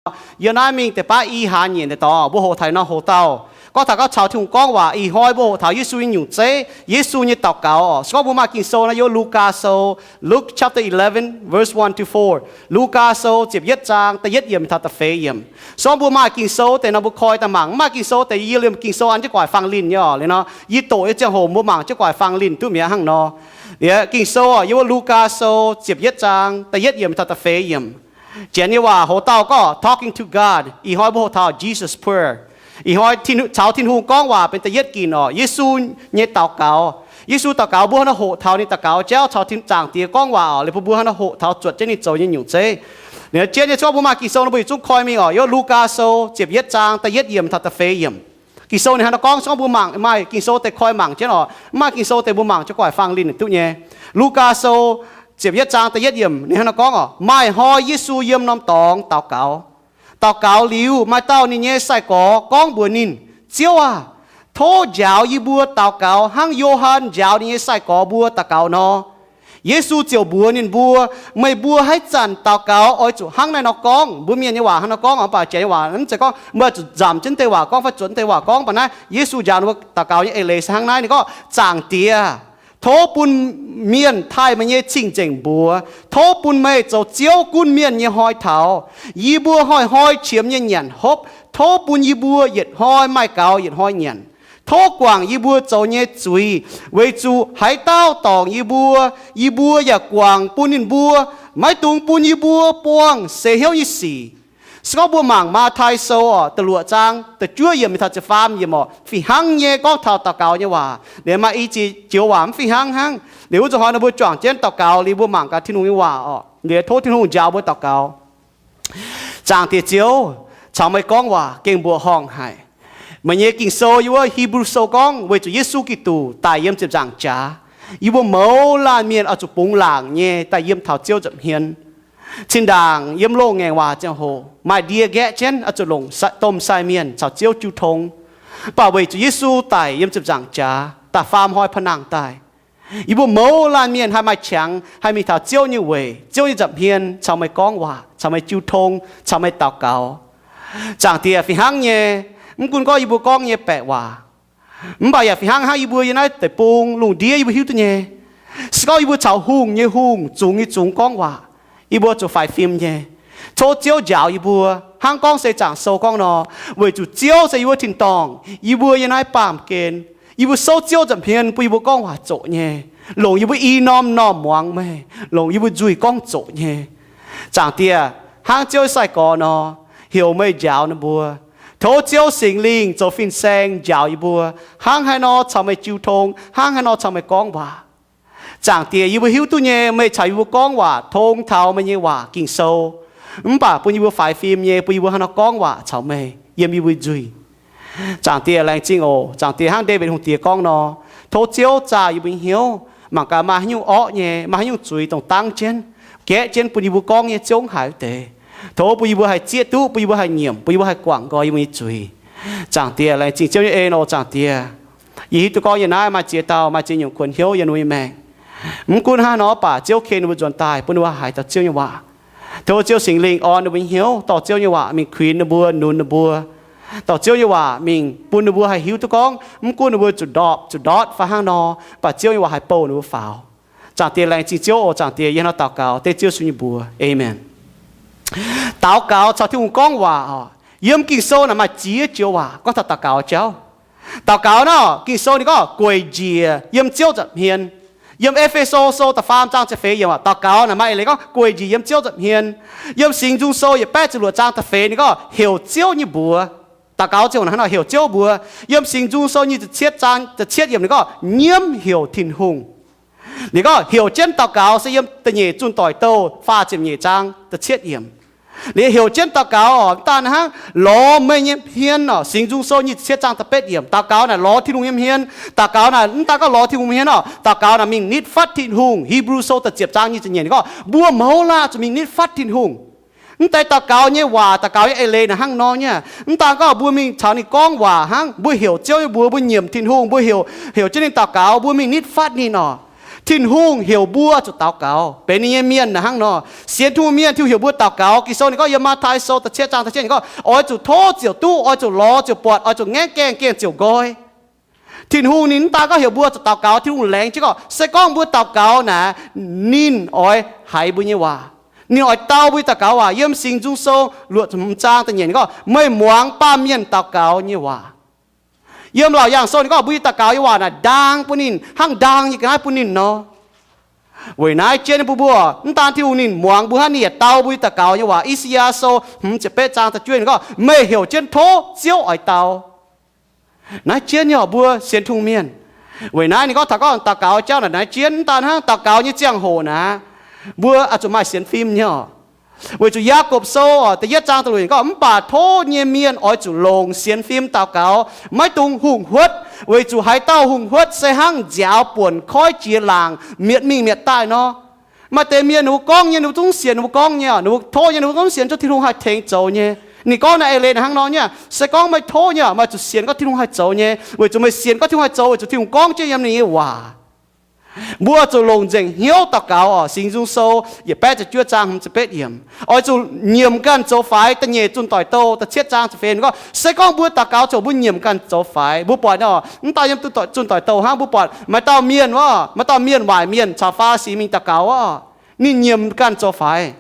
nor, yiem naaiv mingh deix baav i hlaax nyeic deix dorngx mbuo hoqc taux nor hoqc dauh. Gorngv taux gauh caux Tin-Hungh gorngv waac, ih hnoi mbuo hoqc taux Yesu nyei nyungc zeiv, Yesu nyei daux gaux oc. Se gorngv mbuo maaih Ging-Sou nor, yiem Lugaa Sou, Luke chapter eleven, verse one to four. Lugaa Sou ziepc yietv zaang da'yietv yiemc taux da'feix yiemc. Se gorngv mbuo maaih Ging-Sou deix nor mbuo koi daaih mangc. Mv maaih Ging-Sou deix yie liemh Ging-Sou an jienv gu'nguaaic fangx linh nyei oc. Liuz nor yie doqc nyei ziangh hoc mbuo mangc jienv gu'nguaaic fangx linh duqv mi'aqv hnangv nor. Yie Ging-Sou oc, yiem wuov Lugaa Sou ziepc yietv zaang da'yietv yiemc taux da'feix yiemc. Janx nyei waac hoc dauh gorngv talking to God. Ih hnoi mbuo hoqc taux Jesus prayer. Ih hnoi caux Tin-Hungh gorngv waac benx da'yietv ginc oc, Yesu nyei daux gaux. Yesu daux gaux, mbuo hnangv nor hoqc taux ninh daux gaux jauv caux Tin, Zaangc Diex gorngv waac oc. Liuz bun mbuo hnangv nor hoqc taux zuotc jienv ninh zoux nyei nyungc zeiv. Liuz jien nyei se gorngv mbuo maaih Ging-Sou nor mbuo yietc zungv koi mingh oc. Yiem Lugaa Sou ziepc yietv zaang da'yietv yiemc taux da'feix yiemc. Ging-Sou ninh hnangv nor gorngv, se gorngv mbuo mangc, maaih Ging-Sou deix koi mangc jienv oc. Mv maaih Ging-Sou deix mbuo mangc jienv gu'nguaaic fangx linh duqv nyei. Lugaa Sou ziepc yietv zaang da'yietv yiemc ninh hnangv nor gorngv oc, Maaih hnoi Yesu yiem norm dorngx daux gaux. Daux gaux liuz, maaih dauh ninh nyei sai-gorx gorngv mbuox ninh, Ziouv aah! Tov njaaux yie mbuo daux gaux hnangv Yo^han njaaux ninh nyei sai-gorx mbuo daux gaux nor. Yesu ziouc mbuox ninh mbuo, Meih mbuo haaix zanc daux gaux oix zuqc hnangv naaiv nor gorngv. Mbuo mienh nyei waac hnangv nor gorngv oc, mv baac janx nyei waac mv zeiz gorngv meih oix zuqc nzamc jienv deix waac gorngv fai zuotc deix waac gorngv. Mv baac naaiv Yesu njaaux ninh mbuo daux gaux nyei eix leiz se hnangv naaiv. Ninh gorngv, Zaangc Diex, tov bun mienh taaih meih nyei cing-nzengc mbuox. Tov bun meih zoux Ziouv gunv mienh nyei hnoi taux. Yie mbuo hnoi-hnoi qiemx nyei nyanc hopv. Tov bun yie mbuo yietc hnoi maaih gaux yietc hnoi nyanc. Tov guangc yie mbuo zoux nyei zuiz, weic zuqc haaix dauh dorngc yie mbuo, yie mbuo yaac guangc bun ninh mbuo. Maiv dungx bun yie mbuo buangh seix hnyouv nyei sic. Se gorngv mbuo mangc Matv^tai Sou oc, da'luoqc zaang da'juov yiemc mingh taux ziepc faam yiemc oc, fih hnangv nyei gorngv taux daux gaux nyei waac. Liuz maaih i ziex joux waac mv fih hnangv hnangv. Liuz wuov zanc hnoi nor mbuo juangc jienv daux gaux liuz mbuo mangc gaax Tin-Hungh nyei waac oc. Liuz tov Tin-Hungh njaaux mbuo daux gaux. Zaangc Diex Ziouv, caux meih gorngv waac gengh mbuoqc horngh haic. Meih nyei Ging-Sou yiem wuov Hipv^lu Sou gorngv, weic zuqc Yesu Giduc daic yiem ziepc nzaangc jaax, yie mbuo mouz laanh mienh oix zuqc bungx laangc nyei daaih yiem taux Ziouv nza'hmien. Zinh ndaangc yiem loz-ngaengc waac ziangh hoc maaih ndie nqaeqv jienv oix zuqc longc domh sai mienh caux Ziouv jiu tong. Mv baac weic zuqc Yesu daic yiem ziepc nzaangc jaax, da'faam hnoi pa'nangh daaih, yie mbuo mouz laanh mienh haih maaih qangx haih mingh taux Ziouv nyei weic, Ziouv nyei nza'hmien caux meih gorngv waac, caux meih jiu tong, caux meih daux gaux. Zaangc Diex, fih hnangv nyei, mv gunv gorngv yie mbuo gorngv nyei baeqc waac, mv baac yaac fih hnangv hnangv yie mbuo yiem naaiv deic-bung lungh ndiev yie mbuo hiuv duqv nyei, se gorngv yie mbuo caux hungh nyei hungh, zungx nyei zungx gorngv waac, yie mbuo zuqc faix fim nyei. Tov Ziouv njaaux yie mbuo, hnangv gorngv se Zaangc Sou gorngv nor, weic zuqc Ziouv se yie mbuo tin-dorngh, yie mbuo yiem naaiv baamh gen, yie mbuo souv Ziouv nza'hmien bun yie mbuo gorngv waac zoqc nyei, longc yie mbuo i norm m'normh muangx meih, longc yie mbuo nzuih gorngv zoqc nyei. Zaangc Diex, hnangv Ziouv nyei sai-gorx nor, heuc meih njaaux ninh mbuo. Tov Ziouv Singx Lingh zoux fin-saeng njaaux yie mbuo, hnangv haaix nor caux meih jiu tong, hnangv haaix nor caux meih gorngv waac. Zaangc Diex, yie mbuo hiuv duqv nyei, meih caux yie mbuo gorngv waac tong taux meih nyei waac Ging-Sou, mv baac bun yie mbuo faix fim nyei, bun yie mbuo hnangv nor gorngv waac caux meih yiem yie mbuo nzuih. Zaangc Diex, laengz zingh oc. Zaangc Diex, hnangv Ndaawitv Hungh Diex gorngv nor, tov Ziouv zaah yie mbuo nyei hnyouv, mangc gaax maaih haaix nyungc orqv nyei, maaih haaix nyungc zuiz dongh dangv jienv, gaeqv jienv bun yie mbuo gorngv nyei ziouv haic wuov deix. Tov bun yie mbuo haih zieqv duqv, bun yie mbuo haih nyiemc, bun yie mbuo haih guangc nqoi yie mbuo nyei zuiz. Zaangc Diex, laengz zingh Ziouv nyei en oc. Zaangc Diex, yie hiuv duqv gorngv yiem naaiv maaih ziex dauh maaih ziex nyungc kuonx hnyouv yiem ninh mbuo nyei maengc. Mv gunv hnangv nor, mv baac Ziouv ken ninh mbuo nzuonx daaih bun ninh mbuo haiz dauh Ziouv nyei waac. Tov Ziouv Singx Lingh orn ninh mbuo nyei hnyouv, dorh Ziouv nyei waac mingh kuinx ninh mbuo, nunz ninh mbuo, dorh Ziouv nyei waac mingh bun ninh mbuo haih hiuv duqv gorngv, mv gunv ninh mbuo zuqc ndorpc zuqc ndortv fai hnangv nor, mv baac Ziouv nyei waac haih bouh ninh mbuo faaux. Zaangc Diex, laengz zingh Ziouv oc. Zaangc Diex, yie hnangv nor daux gaux dengv Ziouv Yesu nyei mbuox. Aamen. Daux gaux caux Tin-Hungh gorngv waac oc. Yiem Ging-Sou naaic maaih ziex joux waac gorngv taux daux gaux jauv. Daux gaux nor, Ging-Sou ninh gorngv gueic njiec yiem Ziouv nza'hmien. Yiem E^fe^so Sou da'faam zaang ziepc feix yiemc, daux gaux naaic maaih eix leiz gorngv gueic njiec yiem Ziouv nza'hmien. Yiem Singx Nzung Sou yietc baeqv ziepc luoqc zaang da'feix ninh gorngv heuc Ziouv nyei mbuox. Daux gaux ziouc hnangv nor heuc Ziouv mbuox. Yiem Singx Nzung Sou nyic ziepc cietv zaang da'cietv yiemc ninh gorngv nyiemv heuc Tin-Hungh. Ninh gorngv heuc jienv daux gaux se yiem da'nyeic Zunh Doic Douh faah ziepc nyeic zaang da'cietv yiemc. Liuz heuc jienv daux gaux oc, mv daan hnangv, lorz meih nyei hmien oc. Singx Nzung Sou nyic ziepc cietv zaang da'betv yiemc, daux gaux naaic lorz Tin-Hungh nyei hmien. Daux gaux naaic mv daan gorngv lorz Tin-Hungh hmien oc, daux gaux naaic mingh nitv fatv Tin-Hungh. Hipv^lu Sou da'ziepc zaang nyic ziepc nyeic ninh gorngv mbuo mouz laah zuqc mingh nitv fatv Tin-Hungh. Mv deix daux gaux nyei waac, daux gaux nyei eix leiz naaic hnangv nor nyei. Mv daan gorngv mbuo mingh caux ninh gorngv waac hnangv, mbuo heuc Ziouv nyei mbuox, mbuo nyiemc Tin-Hungh, mbuo heuc, heuc jienv ninh daux gaux, mbuo mingh nitv fatv ninh oc. Tin-Hungh heuc mbuo zuqc daux gaux. Benx ninh nyei mienh naaic hnangv nor. Sienx Tin-Hungh mienh, Tin-Hungh heuc mbuo daux gaux. Ging-Sou ninh gorngv yiem Matv^tai Sou da'cietv zaang da'cietv ninh gorngv, oix zuqc tov ziouc duqv, oix zuqc lorz ziouc buatc, oix zuqc ngaengv gaengh, gaengh ziouc nqoi. Tin-Hungh ninh mv daan gorngv heuc mbuo zuqc daux gaux, Tin-Hungh laengz jienv gorngv se gorngv mbuo daux gaux naaic, ninh oix haiz mbuo nyei waac. Ninh oix dau mbuo nyei daux gaux waac. Yiem Singx Nzung Sou luoqc hmz zaang da'nyeic ninh gorngv, meih muangx baamh mienh daux gaux nyei waac. Yiem Laauc Yaangh Sou ninh gorngv mbuo nyei daux gaux nyei waac naaic ndaang bun ninh hnangv ndaang nyei ga'naaiv bun ninh nor. Weic naaiv jienv bun mbuo, mv daan Tin-Hungh ninh muangx mbuo hnangv, ninh yaac dau mbuo nyei daux gaux nyei waac. I^saa^yaa Sou hmz ziepc betv zaang da'juov ninh gorngv, meih heuc jienv tov, Ziouv oix dau. Naaiv jienv nyei oc mbuo sienx Tin-Hungh mienh. Weic naaiv ninh gorngv taux gorngv daux gaux jauv naaic, naaiv jienv mv daan hnangv daux gaux nyei ziangh hoc naaic, mbuo oix zuqc maaih sienx fim nyei oc. Weic zuqc Yaagorpc Sou oc da'yietv zaang da'luoqc ninh gorngv, mv baac tov nyei mienh oix zuqc longc sienx fim daux gaux, maiv dungx hungh huotv, weic zuqc haaix dauh hungh huotv se hnangv nziaaux buonc koiv jiex laangc mietc mingh mietc daaih nor. Maaih deix mienh ninh mbuo gorngv nyei ninh mbuo zungv sienx, ninh mbuo gorngv nyei, ninh mbuo tov nyei ninh mbuo zungv sienx, zungv Tin-Hungh haih tengx zoux nyei. Ninh gorngv naaiv eix leiz hnangv nor nyei, se gorngv meih tov nyei, meih zuqc sienx gorngv Tin-Hungh haih zoux nyei, weic zuqc meih sienx gorngv Tin-Hungh haih zoux, weic zuqc Tin-Hungh gorngv jienv yiem ninh nyei waac. Mbuo zuqc longc nzengc hnyouv daux gaux oc. Singx Nzung Sou yietc baeqv ziepc juov zaang hmz ziepc betv yiemc, oix zuqc nyiemc ganh zoux faix. Da'nyeic Zunh Doic Douh da'cietv zaang ziepc feix ninh gorngv, se gorngv mbuo daux gaux ziouc mbuo nyiemc ganh zoux faix, mbuo buatc nor, mv daan yiem Zunh Doic Douh hnangv, mbuo buatc maaih dauh mienh wuov, maaih dauh mienh waaic mienh caux Faa^li^si mingh daux gaux wuov, ninh nyiemc ganh zoux faix.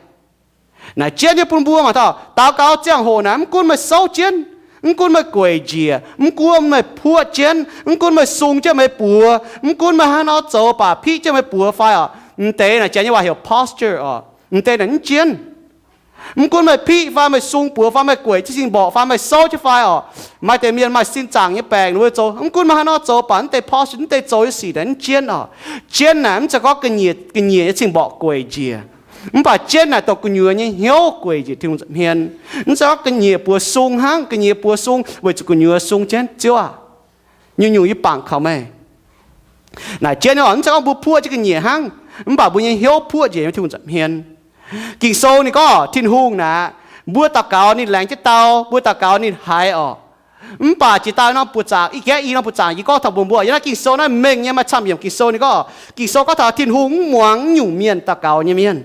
Naaic jienv nyei bun mbuo mangc taux daux gaux ziangh hoc naaic, mv gunv meih souv jienv, mv gunv meih gueic njiec, mv gunv meih puoqv jienv, mv gunv meih sung jienv meih buoz, mv gunv meih hnangv nor zoux baac piqv jienv meih buoz fai oc, m'deix naaic Janx nyei waac heuc posture oc, m'deix naaic mv jienv. Mv gunv meih piqv fai meih sung buoz fai meih gueic jienv cing-mborqc fai meih souv jienv fai oc. Maaih deix mienh maaih sin zaangc nyei baengc, ninh mbuo zoux, mv gunv meih hnangv nor zoux baac mv deix posture, mv deix zoux nyei sic naaic mv jienv oc. Jienv naaic mv zeiz gorngv ga'nyiec, ga'nyiec nyei cing-mborqc gueic njiec. Mv baac jienv naaic dongh gu'nyuoz nyei hnyouv gueic njiec Tin-Hungh nza'hmien. Mv zeiz gorngv ga'nyiec buoz sung hnangv, ga'nyiec buoz sung weic zuqc gu'nyuoz sung jienv, Ziouv aah! Nyungc-nyungc yie bangc kaux meih. Naaic jienv nyei oc, mv zeiz gorngv mbuo puoqv jienv ga'nyiec hnangv, mv baac mbuo nyei hnyouv puoqv njiec yiem Tin-Hungh nza'hmien. Ging-Sou ninh gorngv Tin-Hungh naaic, mbuo daux gaux ninh laengz jienv dau, mbuo daux gaux ninh haiz oc. Mv baac jiex daaih norm buoqc zaangc, ih gaeqv i norm buoqc zaangc yie gorngv taux mbuox mbuo, yiem naaiv Ging-Sou naaiv mengh nyei, maaih camv yiemc Ging-Sou ninh gorngv, Ging-Sou gorngv taux Tin-Hungh mv muangx mv nyungc mienh daux gaux nyei mienh.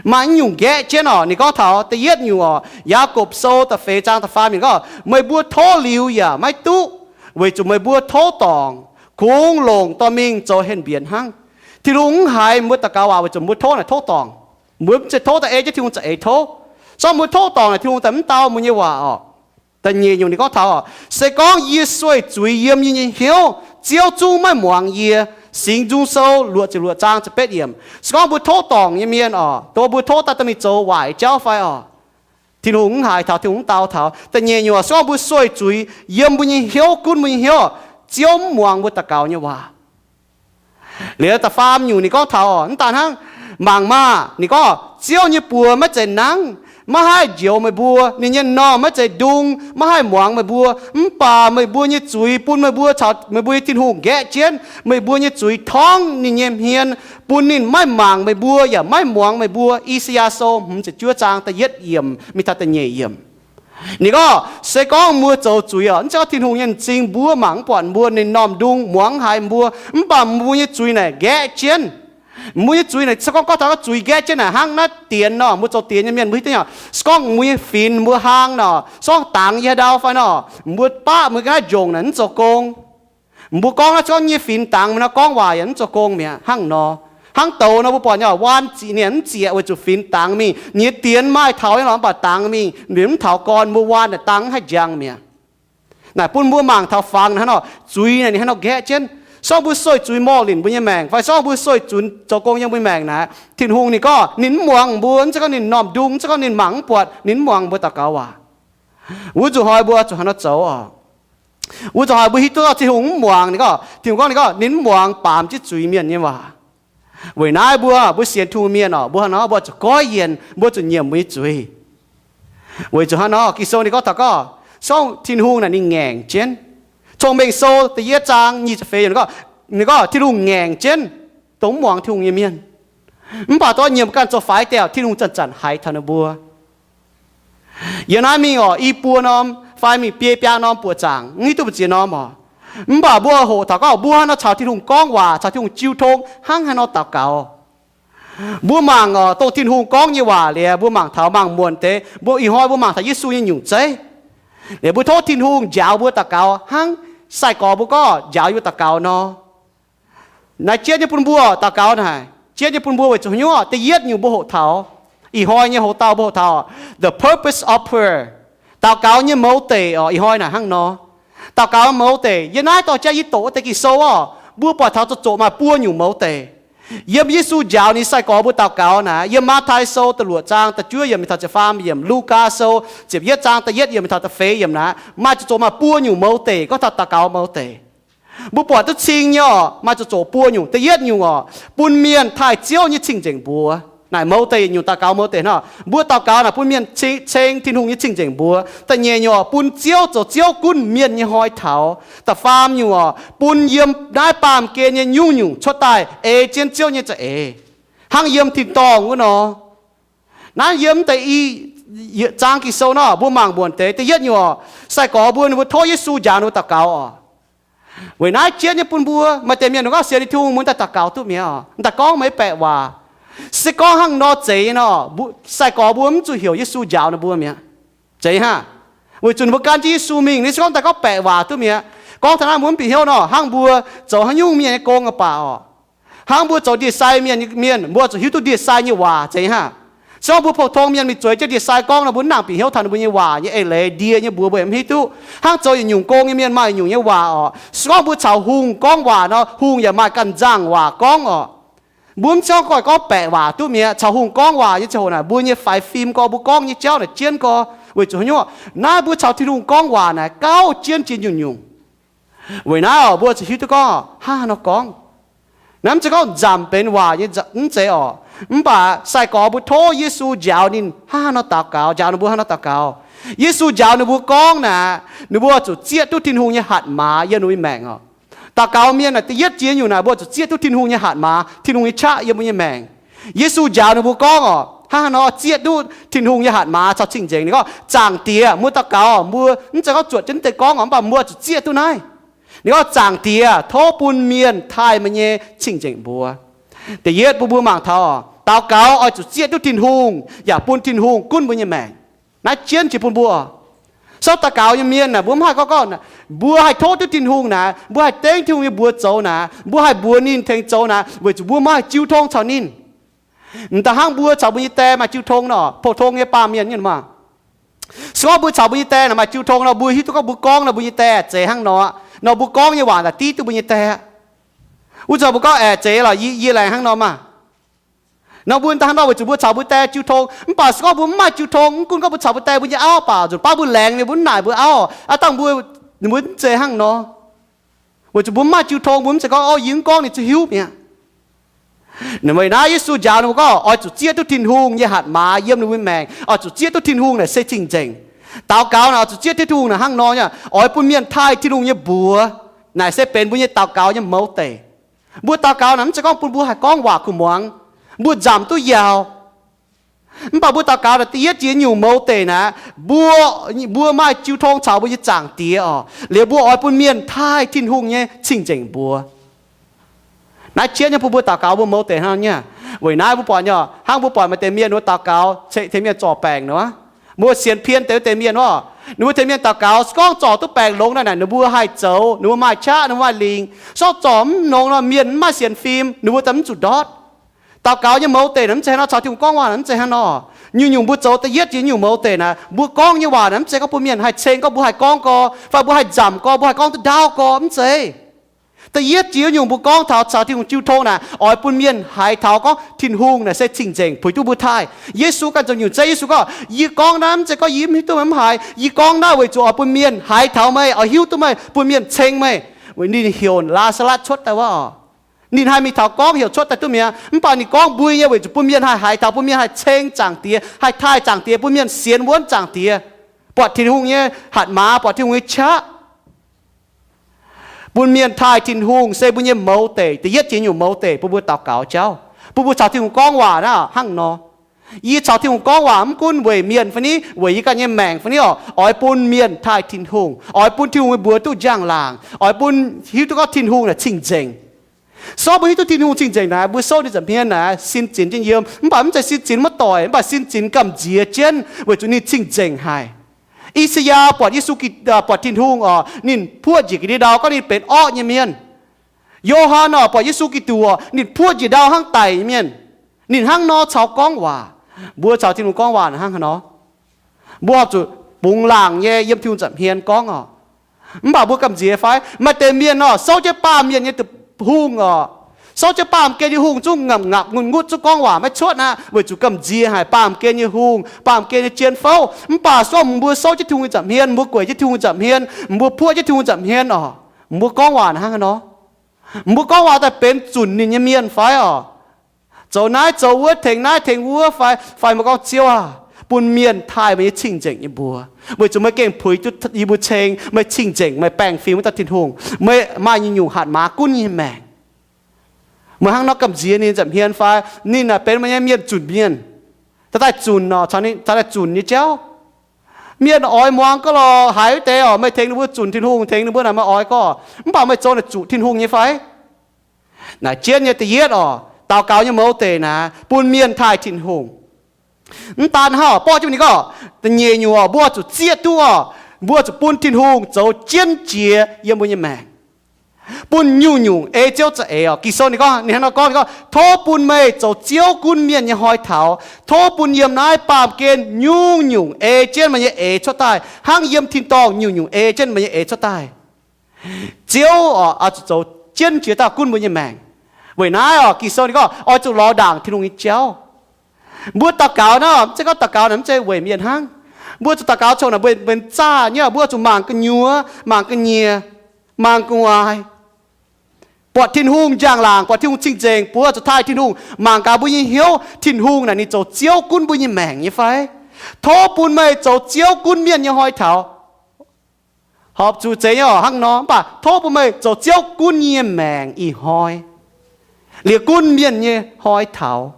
Maaih mv nyungc nqaeqv jienv oc. Ninh gorngv taux da'yietv nyungc oc, Yaagorpc Sou da'feix zaang da'faam yiemc gorngv, meih mbuo tov liuz yaac maiv duqv, weic zuqc meih mbuo tov dorngc, kungx longc dorh mingh zoux henh mbienx hnangv. Tin-Hungh mv haiz mbuo daux gaux waac weic zuqc mbuo tov naaic tov dorngc. Mbuo mv zeiz tov da'eiv jienv Tin-Hungh za'eix tov. Se gorngv mbuo tov dorngc naaic, Tin-Hungh daaih mv dau mbuo nyei waac oc. Da'nyeic nyungc ninh gorngv taux oc, se gorngv yie sueih zuiz yiem yie nyei hnyouv, Ziouv zungv maiv muangx yie. Singx Nzung Sou luoqc ziepc luoqc zaang ziepc betv yiemc. Se gorngv mbuo tov dorngc nyei mienh oc, dongh mbuo tov daaih dorh mingh zoux waaic jauv fai oc, Tin-Hungh mv haiz taux, Tin-Hungh mv dau taux. Da'nyeic nyungc oc, se gorngv mbuo sueih zuiz yiem mbuo nyei hnyouv, gunv mbuo nyei hnyouv, Ziouv mv muangx mbuo daux gaux nyei waac. Liuz da'faam nyungc ninh gorngv taux oc, mv daan hnangv, mangc maah! Ninh gorngv, Ziouv nyei buoz maiv zeiz nangv, maiv haih njoux meih mbuo. Ninh nyei m'normh maiv zeiz ndung, maiv haih muangx meih mbuo. Mv baac meih mbuo nyei zuiz bun meih mbuo caux meih mbuo nyei Tin-Hungh nqaeqv jienv. Meih mbuo nyei zuiz torngv ninh nyei hmien, bun ninh maiv mangc meih mbuo yaac maiv muangx meih mbuo. I^saa^yaa Sou hmz ziepc juov zaang da'yietv yiemc mingh taux da'nyeic yiemc. Ninh gorngv, se gorngv mbuo zoux zuiz oc, mv zeiz gorngv Tin-Hungh nyei m'zing mbuo mangc mv buatc mbuo, ninh m'normh ndung muangx mv haiz mbuo. Mv baac mbuo nyei zuiz naaic nqaeqv jienv. Mbuo nyei zuiz naaic, se gorngv gorngv taux zuiz nqaeqv jienv naaic hnangv naaiv dienx nor, mbuo zoux dienx nyei mienh mbuo hiuv duqv nyei oc. Se gorngv mbuo nyei finx mbuo hlang nor, se gorngv dangx yie haaix ndau fai nor, mbuo baqv mbuo ga'naaiv njongc naaic mv zoux gong. Mbuo gorngv naaiv se gorngv nyei finx dangx mingh nor, gorngv waac yaac mv zoux gong mi'aqv. Hnangv nor, hnangv douz nor mbuo buatc nyei oc, waan ziqc ninh mv zieqc weic zuqc finx dangx mingh. Ninh nyei dienx maaih taux nyei lorqc, mv baac dangx mingh, ninh mv taux gorn, mbuo waan naaic dangx mv haih njang mi'aqv. Naaic bun mbuo mangc taux fangx naaiv nor, zuiz naaic ninh hnangv nor nqaeqv jienv. Se gorngv mbuo sueih zuiz morh linc mbuo nyei maengc, fai se gorngv mbuo sueih zuiz zoux gong yiem mbuo maengc naaic, Tin-Hungh ninh gorngv ninh mv muangx mbuo, mv zeiz gorngv ninh m'normh ndung, mv zeiz gorngv ninh mangc mv buatc, ninh mv muangx mbuo daux gaux waac. Wuov nzunc hnoi mbuo zuqc hnangv nor zoux oc. Wuov nzunc hnoi mbuo hiuv duqv Tin-Hungh mv muangx ninh gorngv, Tin-Hungh gorngv ninh gorngv ninh mv muangx baamz jienv zuiz mienh nyei waac. Weic naaiv mbuo, mbuo sienx Tin-Hungh mienh oc, mbuo hnangv nor mbuo zuqc goiv yienc, mbuo zuqc nyiemc mbuo nyei zuiz. Weic zuqc hnangv nor Ging-Sou ninh gorngv taux gorngv, se gorngv Tin-Hungh naaic ninh ngaengc jienv. Cong-Mengh Sou da'yietv zaang nyic ziepc feix yiemc ninh gorngv, Tin-Hungh ngaengc jienv dongh mv muangx Tin-Hungh nyei mienh. Mv baac dongh nyiemc ganh zoux faix daaih, Tin-Hungh zanc-zanc haiz taux ninh mbuo. Yiem naaiv mingh oc, i buo norm fai mingh biei biaa norm buoqc zaangc, mv hiuv duqv mbu'ziex norm oc. Mv baac mbuo hoqc taux gorngv mbuo haaix nor caux Tin-Hungh gorngv waac, caux Tin-Hungh jiu tong, hnangv haaix nor daux gaux. Mbuo mangc oc, dongh Tin-Hungh gorngv nyei waac liuz, mbuo mangc taux mangc muonc deix, mbuo ih hnoi mbuo mangc taux Yesu nyei nyungc zeiv. Liuz mbuo tov Tin-Hungh njaaux mbuo daux gaux hnangv sai-gorx mbuo gorngv njaaux yie mbuo daux gaux nor. Naaiv jienv nyei bun mbuo daux gaux naaic, jienv nyei bun mbuo weic zuqc haaix nyungc? Da'yietv nyungc mbuo hoqc taux, ih hnoi nyei hoc-dauh mbuo hoqc taux the purpose of prayer, daux gaux nyei mouz deic oc. Ih hnoi naaic hnangv nor, daux gaux mouz deic, yiem naaiv dorh jaav yie doqc wuov deix Ging-Sou oc, mbuo buatc taux zoqc zoqc maaih buo nyungc mouz deic. Yiem Yesu njaaux ninh sai-gorx mbuo daux gaux naaic, yiem Matv^tai Sou da'luoqc zaang da'juov yiemc mingh taux ziepc faam yiemc, Lugaa Sou ziepc yietv zaang da'yietv yiemc mingh taux da'feix yiemc naaic, maaih zoqc zoqc maaih buo nyungc mouz deic gorngv taux daux gaux mouz deic. Mbuo buatc duqv cing nyei oc, maaih zoqc zoqc buo nyungc. Da'yietv nyungc oc, bun mienh taaih Ziouv nyei cing-nzengc mbuox. Naaic mouz deic nyungc, daux gaux mouz deic hnangv. Mbuo daux gaux naaic bun mienh ceng, ceng Tin-Hungh nyei cing-nzengc mbuox. Da'nyeic nyungc oc, bun Ziouv zoux Ziouv gunv mienh nyei hnoi taux. Da'faam nyungc oc, bun yiem naaiv baamh gen nyei nyungc-nyungc cuotv daaih ei jienv Ziouv nyei za'eix, hnangv yiem tin-dorngh wuov nor. Naaiv yiem deix i zaang Ging-Sou nor, mbuo mangc muonc deix. Da'yietv nyungc oc, sai-gorx mbuo, ninh mbuo tov Yesu njaaux ninh mbuo daux gaux oc. Weic naaiv jienv nyei bun mbuo, maaih deix mienh ninh gorngv sienx Tin-Hungh mbuo daaih daux gaux duqv mi'aqv oc, daaih gorngv meih baeqc waac. Se gorngv hnangv nor zeiz nor, sai-gorx mbuo mv zuqc heuc Yesu njaaux ninh mbuo mi'aqv. Zeiz hnangv. Weic zuqc ninh mbuo gan jienv Yesu mingh, ninh se gorngv daaih gorngv baeqc waac duqv mi'aqv. Gorngv taux naaiv mbuo mv bieqc hnyouv nor, hnangv mbuo zoux haaix nyungc mienh nyei gong nyei baac oc, hnangv mbuo zoux ndie-sai mienh, mienh mbuo zuqc hiuv duqv ndie-sai nyei waac zeiz hnangv. Se gorngv mbuo pou-tong mienh mingh zueiz jienv ndie-sai gorngv nor, mbuo mv nangc bieqc hnyouv taux ninh mbuo nyei waac nyei eix leiz, ndie nyei mbuox mbuo yaac mv hiuv duqv. Hnangv zoux yietc nyungc gong nyei mienh maaih yietc nyungc nyei waac oc. Se gorngv mbuo caux hungh gorngv waac nor, hungh yaac maaih ganh nzangc waac gorngv oc. Mbuo mv zeiz gorngv baeqc waac duqv mi'aqv. Caux hungh gorngv waac nyei ziangh hoc naaic, mbuo nyei faix fim gorx, mbuo gorngv nyei jauv naaic jienv gorx. Weic zuqc haaix nyungc? Naaiv mbuo caux Tin-Hungh gorngv waac naaic gauh jienv jiex nyungc-nyungc. Weic naaiv oc, mbuo zuqc hiuv duqv gorngv hnangv haaix nor gorngv. Naaiv mv zeiz gorngv nzamc benx waac nyei, mv zeiz oc. Mv baac sai-gorx mbuo tov Yesu njaaux ninh hnangv haaix nor daux gaux, njaaux ninh mbuo hnangv haaix nor daux gaux. Yesu njaaux ninh mbuo gorngv naaic, ninh mbuo zuqc zieqv duqv Tin-Hungh nyei hatc maaz yiem ninh mbuo nyei maengc oc. Daux gaux mienh naaic, da'yietv jiex nyungc naaic, mbuo zuqc zieqv duqv Tin-Hungh nyei hatc maaz, Tin-Hungh nyei qaqv yiem mbuo nyei maengc. Yesu njaaux ninh mbuo gorngv oc, hnangv haaix nor zieqv duqv Tin-Hungh nyei hatc maaz caux cing-nzengc. Ninh gorngv, Zaangc Diex, mbuo daux gaux, mbuo mv zeiz gorngv zuotc jienv deix gorngv oc, mv baac mbuo zuqc zieqv duqv naaiv. Ninh gorngv, Zaangc Diex, tov bun mienh taaih meih nyei cing-nzengc mbuox. Da'yietv bun mbuo mangc taux oc, daux gaux oix zuqc zieqv duqv Tin-Hungh yaac bun Tin-Hungh gunv mbuo nyei maengc. Naaiv jienv jiex bun mbuo. Sortv daux gaux nyei mienh naaic, mbuo mv haih gorngv, gorngv mbuo haih tov duqv Tin-Hungh naaic, mbuo haih dengv Tin-Hungh nyei mbuox zoux naaic, mbuo haih mbuox ninh tengx zoux naaic, weic zuqc mbuo mv haih jiu tong caux ninh. M'daaih hnangv mbuo caux mbuo nyei die maaih jiu tong nor, pou-tong nyei baamh mienh nyei maah. Se gorngv mbuo caux mbuo nyei die naaic maaih jiu tong nor, mbuo hiuv duqv gorngv mbuo gorngv nor, mbuo nyei die zeiz hnangv nor, nor mbuo gorngv nyei waac naaic div duqv mbuo nyei die. Wuov zanc mbuo gorngv, Aeqv, zeiz lorqc, yie, yie laengz hnangv nor maah. Nor mbuo daaih hnangv nor weic zuqc mbuo caux mbuo die jiu tong. Mv baac se gorngv mbuo mv maaih jiu tong, mv gunv gorngv mbuo caux mbuo die mbuo nyei auv baac nzunc baav mbuo laengz ninh mbuo mv naaic mbuo auv, aav dangh mbuo, ninh mbuo mv zeiz hnangv nor. Weic zuqc mbuo mv maaih jiu tong, mbuo mv zeiz gorngv, O, yie mv gorngv ninh zungv hiuv mi'aqv. Weic naaiv Yesu njaaux ninh mbuo gorngv oix zuqc zieqv duqv Tin-Hungh nyei hatc maaz yiem ninh mbuo maengc, oix zuqc zieqv duqv Tin-Hungh naaic se cing-nzengc. Daux gaux naaic oix zuqc zieqv duqv Tin-Hungh naaic hnangv nor, oix bun mienh taaih Tin-Hungh nyei mbuox. Naaic se benx mbuo nyei daux gaux nyei mouz deic. Mbuo daux gaux naaic mv zeiz gorngv bun mbuo haih gorngv waac kuh muangx, mbuo nzamc duqv yaauc. Mv baac mbuo daux gaux naaic da'yietv jiex nyungc mouz deic naaic, mbuo, mbuo maaih jiu tong caux mbuo nyei Zaangc Diex oc. Liuz mbuo oix bun mienh taaih Tin-Hungh nyei cing-nzengc mbuox. Naaiv jienv nyei bun mbuo daux gaux mbuo mouz deic hnangv nyei. Weic naaiv mbuo buatc nyei, hnangv mbuo buatc maaih deix mienh wuov daux gaux, tengx mienh zorc baengc nor, mbuo sienx pien deix wuov deix mienh oc, ninh mbuo tengx mienh daux gaux, se gorngv zorc duqv baengc longx naaic, ninh mbuo haih zoux, ninh mbuo maaih qaqv, ninh mbuo maaih lingc. Se gorngv zorc mv longx nor, mienh mv maaih sienx fim, ninh mbuo daaih mv zuqc ndortv. Daux gaux nyei mouz deic naaic mv zeiz hnangv nor, caux Tin-Hungh gorngv waac naaic mv zeiz hnangv nor. Nyungc-nyungc mbuo zoux da'yietv jiex nyungc mouz deic naaic, mbuo gorngv nyei waac naaic mv zeiz gorngv bun mienh haih ceng gorngv mbuo haih gorngv gorx, fai mbuo haih nzamc gorx, mbuo haih gorngv duqv ndaauv gorx, mv zeiz. Da'yietv jiex nyungc mbuo gorngv taux caux Tin-Hungh jiu tong naaic, oix bun mienh haiz taux gorngv Tin-Hungh naaic se cing-nzengc puix duqv mbuo taaih. Yesu ganh zoux nyungc zeiv, Yesu gorngv, Yie gorngv naaiv mv zeiz gorngv yie mv hiuv duqv meih mv haiz. Yie gorngv naaiv weic zuqc oix bun mienh haiz taux meih, oix hiuv duqv meih, bun mienh ceng meih. Ninh heuc Laa^saa^latv cuotv daaih wuov oc. Ninh haih mingh taux gorngv heuc cuotv daaih duqv mi'aqv. Mv baac ninh gorngv mbui nyei weic zuqc bun mienh haih haiz taux, bun mienh haih ceng Zaangc Diex, haih taaih Zaangc Diex, bun mienh sienx wuonv Zaangc Diex, buatc Tin-Hungh nyei hatc maaz, buatc Tin-Hungh nyei qaqv. Bun mienh taaih Tin-Hungh se mbuo nyei mouz deic, da'yietv jiex nyungc mouz deic bun mbuo daux gaux jauv, bun mbuo caux Tin-Hungh gorngv waac naaic hnangv nor. Yie caux Tin-Hungh gorngv waac mv gunv weic mienh fai niv, weic yie ganh nyei maengc fai niv oc, oix bun mienh taaih Tin-Hungh, oix bun Tin-Hungh nyei mbuox duqv njang-laangc, oix bun hiuv duqv gorngv Tin-Hungh naaic cing-nzengc. Souv mbuo hiuv duqv Tin-Hungh cing-nzengc naaic, mbuo souv ninh nza'hmien naaic sin zinx jienv yiem. Mv baac mv zeiz sin zinx maiv doic, mv baac sin zinx gamh nziex jienv weic zuqc ninh cing-nzengc haic. I^saa^yaa buatc Yesu, buatc Tin-Hungh oc, ninh puoqv njiec ga'ndiev ndau gorngv ninh benx orqv nyei mienh. Yo^han oc, buatc Yesu Giduc oc, ninh puoqv njiec ndau hnangv daic nyei mienh. Ninh hnangv nor caux gorngv waac. Mbuo caux Tin-Hungh gorngv waac hnangv haaix nor? Mbuo horpc zuqc bungx laangc nyei yiem Tin-Hungh nza'hmien gorngv oc. Mv baac mbuo gamh nziex fai? Maaih deix mienh oc, souv jienv baamh mienh nyei hungh oc, souv jienv baamh gen nyei hungh zungv ngapc ngapc ngutv ngutv zungv gorngv waac maiv cuotv aqv, weic zuqc gamh nziex haic baamh gen nyei hungh, baamh gen nyei jien fouv. Mv baac se gorngv mbuo souv jienv Tin-Hungh nyei nza'hmien, mbuo gueic jienv Tin-Hungh nza'hmien, mbuo puoqv jienv Tin-Hungh nza'hmien oc, mbuo gorngv waac hnangv haaix nor? Mbuo gorngv waac daaih benx zunc ninh nyei mienh fai oc? Zoux naaiv zoux wuov, tengx naaiv tengx wuov fai? Fai mbuo gorngv, Ziouv aah, bun mienh taaih meih nyei cing-nzengc nyei mbuox, weic zuqc meih gengh puix duqv yie mbuo ceng, meih cing-nzengc, meih baengh fim wuov dauh Tin-Hungh, meih maaih nyungc-nyungc hatc maaz gunv nyei maengc. Meih hnangv nor gamh nziex ninh nza'hmien fai? Ninh naaic benx meih nyei mienh zunc mienh, daaih zunc oc, caux ninh daaih zunc nyei jauv. Mienh oix muangx gaax lorqc, haiz wuov deix oc, meih tengx ninh mbuo zunc Tin-Hungh, tengx ninh mbuo naaic meih oix gorngv. Mv baac meih zoux naaic zuqc Tin-Hungh nyei fai? Naaic jienv nyei da'yietv oc, daux gaux nyei mouz deic naaic bun mienh taaih Tin-Hungh. Mv daan hnangv, borqv jienv ninh gorngv, da'nyeic nyungc oc, mbuo zuqc zieqv duqv oc, mbuo zuqc bun Tin-Hungh zoux jienv jiex yiem mbuo nyei maengc, bun nyungc-nyungc ei Ziouv za'eix oc. Ging-Sou ninh gorngv, ninh hnangv nor gorngv, ninh gorngv, Tov bun meih zoux Ziouv gunv mienh nyei hnoi taux, tov bun yiem naaiv baamh gen nyungc-nyungc ei jienv meih nyei eix cuotv daaih, hnangv yiem tin-dorngh nyungc-nyungc ei jienv meih nyei eix cuotv daaih. Ziouv oc, oix zuqc zoux jienv jiex dauh gunv mbuo nyei maengc. Weic naaiv oc, Ging-Sou ninh gorngv oix zuqc lorz ndaangc Tin-Hungh nyei jauv. Mbuo daux gaux naaic, mv zeiz gorngv daux gaux naaic mv zeiz weic mienh hnangv. Mbuo zuqc daux gaux congx naaic mbuo benx zaah nyei, mbuo zuqc mangc gu'nyuoz, mangc gu'nyiec, mangc gu'nguaaic, buatc Tin-Hungh njang-laangc, buatc Tin-Hungh cing-nzengc, mbuo zuqc taaih Tin-Hungh, mangc gaax mbuo nyei hnyouv, Tin-Hungh naaic ninh zoux Ziouv gunv mbuo nyei maengc nyei fai? Tov bun meih zoux Ziouv gunv mienh nyei hnoi taux. Horpc zuqc zeiz nyei oc, hnangv nor, mv baac tov bun meih zoux Ziouv gunv nyei maengc ih hnoi, liuz gunv mienh nyei hnoi taux.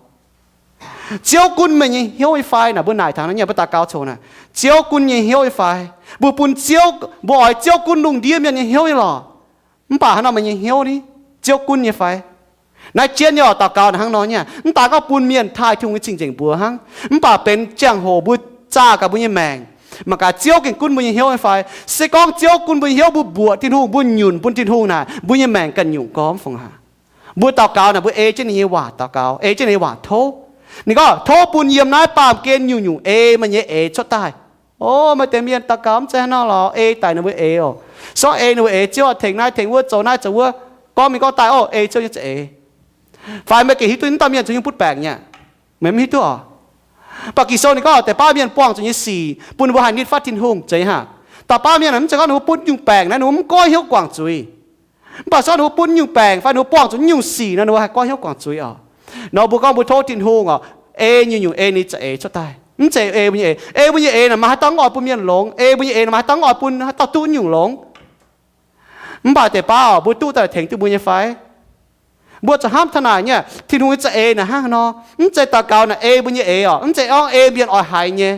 Ziouv gunv meih nyei hnyouv nyei fai? Naaic mbuo naaic taux naaiv nyei, mbuo daux gaux congx naaic, Ziouv gunv nyei hnyouv nyei fai? Mbuo bun Ziouv, mbuo oix Ziouv gunv lungh ndiev mienh nyei hnyouv nyei lorqc. Mv baac hnangv nor meih nyei hnyouv ni, Ziouv gunv nyei fai? Naaiv jienv nyei oc, daux gaux naaic hnangv nor nyei. Mv daan gorngv bun mienh taaih Tin-Hungh nyei cing-nzengc mbuox hnangv, mv baac benx ziangh hoc mbuo zaah gaax mbuo nyei maengc, mangc gaax Ziouv gengh gunv mbuo nyei hnyouv nyei fai. Se gorngv Ziouv gunv mbuo nyei hnyouv, mbuo mbuoqc Tin-Hungh, mbuo nyunc bun Tin-Hungh naaic, mbuo nyei maengc ganh nyungc gormx fongc haac. Mbuo daux gaux naaic, mbuo ei jienv ninh nyei waac daux gaux, ei jienv ninh nyei waac tov. Ninh gorngv, Tov bun yiem naaiv baamh gen nyungc-nyungc ei meih nyei eix cuotv daaih. O, maaih deix mienh daux gaux mv zeiz hnangv nor lorqc, ei daic ninh mbuo eix oc. Sortv ei ninh mbuo eix, Ziouv oix tengx naaiv tengx wuov, zoux naaiv zoux wuov, gorngv mingh gorngv daaih, o, ei Ziouv nyei za'eix. Fai meih gengh hiuv duqv naaiv dauh mienh zoux nyungc butv baengc nyei aqv? Meih mv hiuv duqv oc. Mv baac Ging-Sou ninh gorngv deix baav mienh buangh zuqc nyei sic bun ninh mbuo haih nitv fatv Tin-Hungh, zeiz hnangv. Da'baav mienh mv zeiz gorngv ninh mbuo butv nyungc baengc naaiv ninh mbuo mv goiv hnyouv guangc zuiz. Mv baac se gorngv ninh mbuo butv nyungc baengc fai ninh mbuo buangh zuqc nyungc sic nor, ninh mbuo haih goiv hnyouv guangc zuiz oc. Nor mbuo gorngv mbuo tov Tin-Hungh oc, ei nyungc-nyungc ei ninh za'eix cuotv daaih. Mv zeiz ei mbuo nyei eix. Ei mbuo nyei eix naaic maaih haaix dauh mv oix bun mienh longx. Ei mbuo nyei eix naaic maaih haaix dauh mv oix bun haaix dauh duqv nyungc longx. Mv baac deix baav oc, mbuo duqv daaih tengx duqv mbuo nyei fai? Mbuo zuqc hnamv taux naaic nyei, Tin-Hungh nyei za'eix naaic hnangv haaix nor. Mv zeiz daux gaux naaic ei mbuo nyei eix oc. Mv zeiz gorngv ei mienh oix haiz nyei.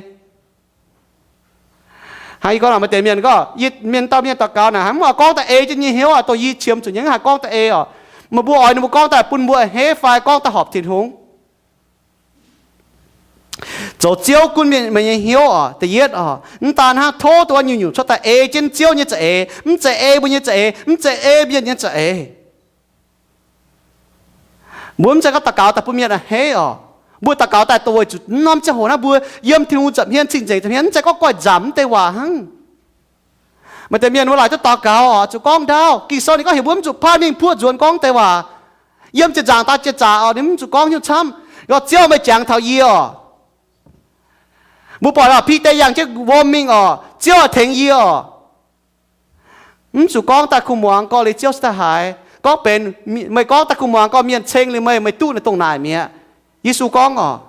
Hnangv yie gorngv naaic, maaih deix mienh gorngv, yie mienh dauh mienh daux gaux naaic, mv oix gorngv daaih ei jienv nyei hnyouv oc, dongh yie qiemx zuqc nyei, mv haih gorngv daaih ei oc. Meih mbuo oix ninh mbuo gorngv daaih bun mbuo a'hneiv fai gorngv daaih horpc Tin-Hungh? Zoux Ziouv gunv mienh meih nyei hnyouv oc, da'yietv oc. Mv daan hnangv, tov dongh wuov nyungc-nyungc cuotv daaih ei jienv Ziouv nyei za'eix, mv zeiz ei mbuo nyei za'eix, mv zeiz ei mienh nyei za'eix. Mbuo mv zeiz gorngv daux gaux daaih bun mienh a'hneiv oc. Mbuo daux gaux daaih dongh weic zuqc norm ziangh hoc naaiv mbuo yiem Tin-Hungh nza'hmien, cing-nzengc nza'hmien, mv zeiz gorngv goiv nzamc mv deix waac hnangv. Maaih deix mienh mbuo laaic duqv daux gaux oc, zuqc gorngv ndaauv. Ging-Sou ninh gorngv heuc mbuo mv zuqc paaiv mingh puoqv nzuonx gorngv deix waac. Yiem jiex nzaangc daaih jiex zaqc oc, ninh mv zuqc gorngv nyungc camv. Gorngv, Ziouv, meih jangx taux yie oc. Mbuo buatc oc, Bide yangh jienv wuom mingh oc, Ziouv tengx yie oc. Mv zuqc gorngv daaih kuh muangx gorx-youz, Ziouv se daaih haaix. Gorngv benx, meih gorngv daaih kuh muangx gorx, mienh ceng liuz meih, meih duqv naaiv dongh naaic mi'aqv. Yesu gorngv oc.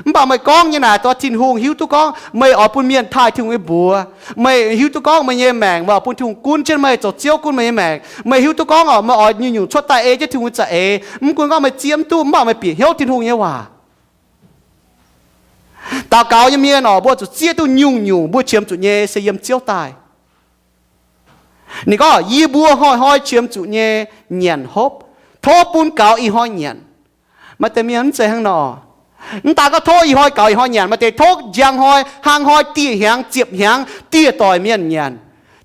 Mv baac meih gorngv nyei naaic, dongh Tin-Hungh hiuv duqv gorngv meih oix bun mienh taaih Tin-Hungh nyei mbuox. Meih hiuv duqv gorngv meih nyei maengc meih oix bun Tin-Hungh gunv jienv meih, zoux Ziouv gunv meih nyei maengc. Meih hiuv duqv gorngv oc, meih oix nyungc-nyungc cuotv daaih ei jienv Tin-Hungh nyei za'eix. Mv gunv gorngv meih zieqv mv duqv, mv baac meih bieqc hnyouv Tin-Hungh nyei waac. Daux gaux nyei mienh oc, mbuo zuqc zieqv duqv nyungc-nyungc mbuo qiemx zuqc nyei se yiem Ziouv daaih. Ninh gorngv, yie mbuo hnoi-hnoi qiemx zuqc nyei nyanc hopv, tov bun gaux ih hnoi nyanc. Maaih deix mienh mv zeiz hnangv nor. Mv daaih gorngv tov ih hnoi gaux ih hnoi nyanc, maaih deix tov njang hnoi, hnangv hnoi, dieh hnyangx, ziepc hnyangx, dieh doic mienh nyanc.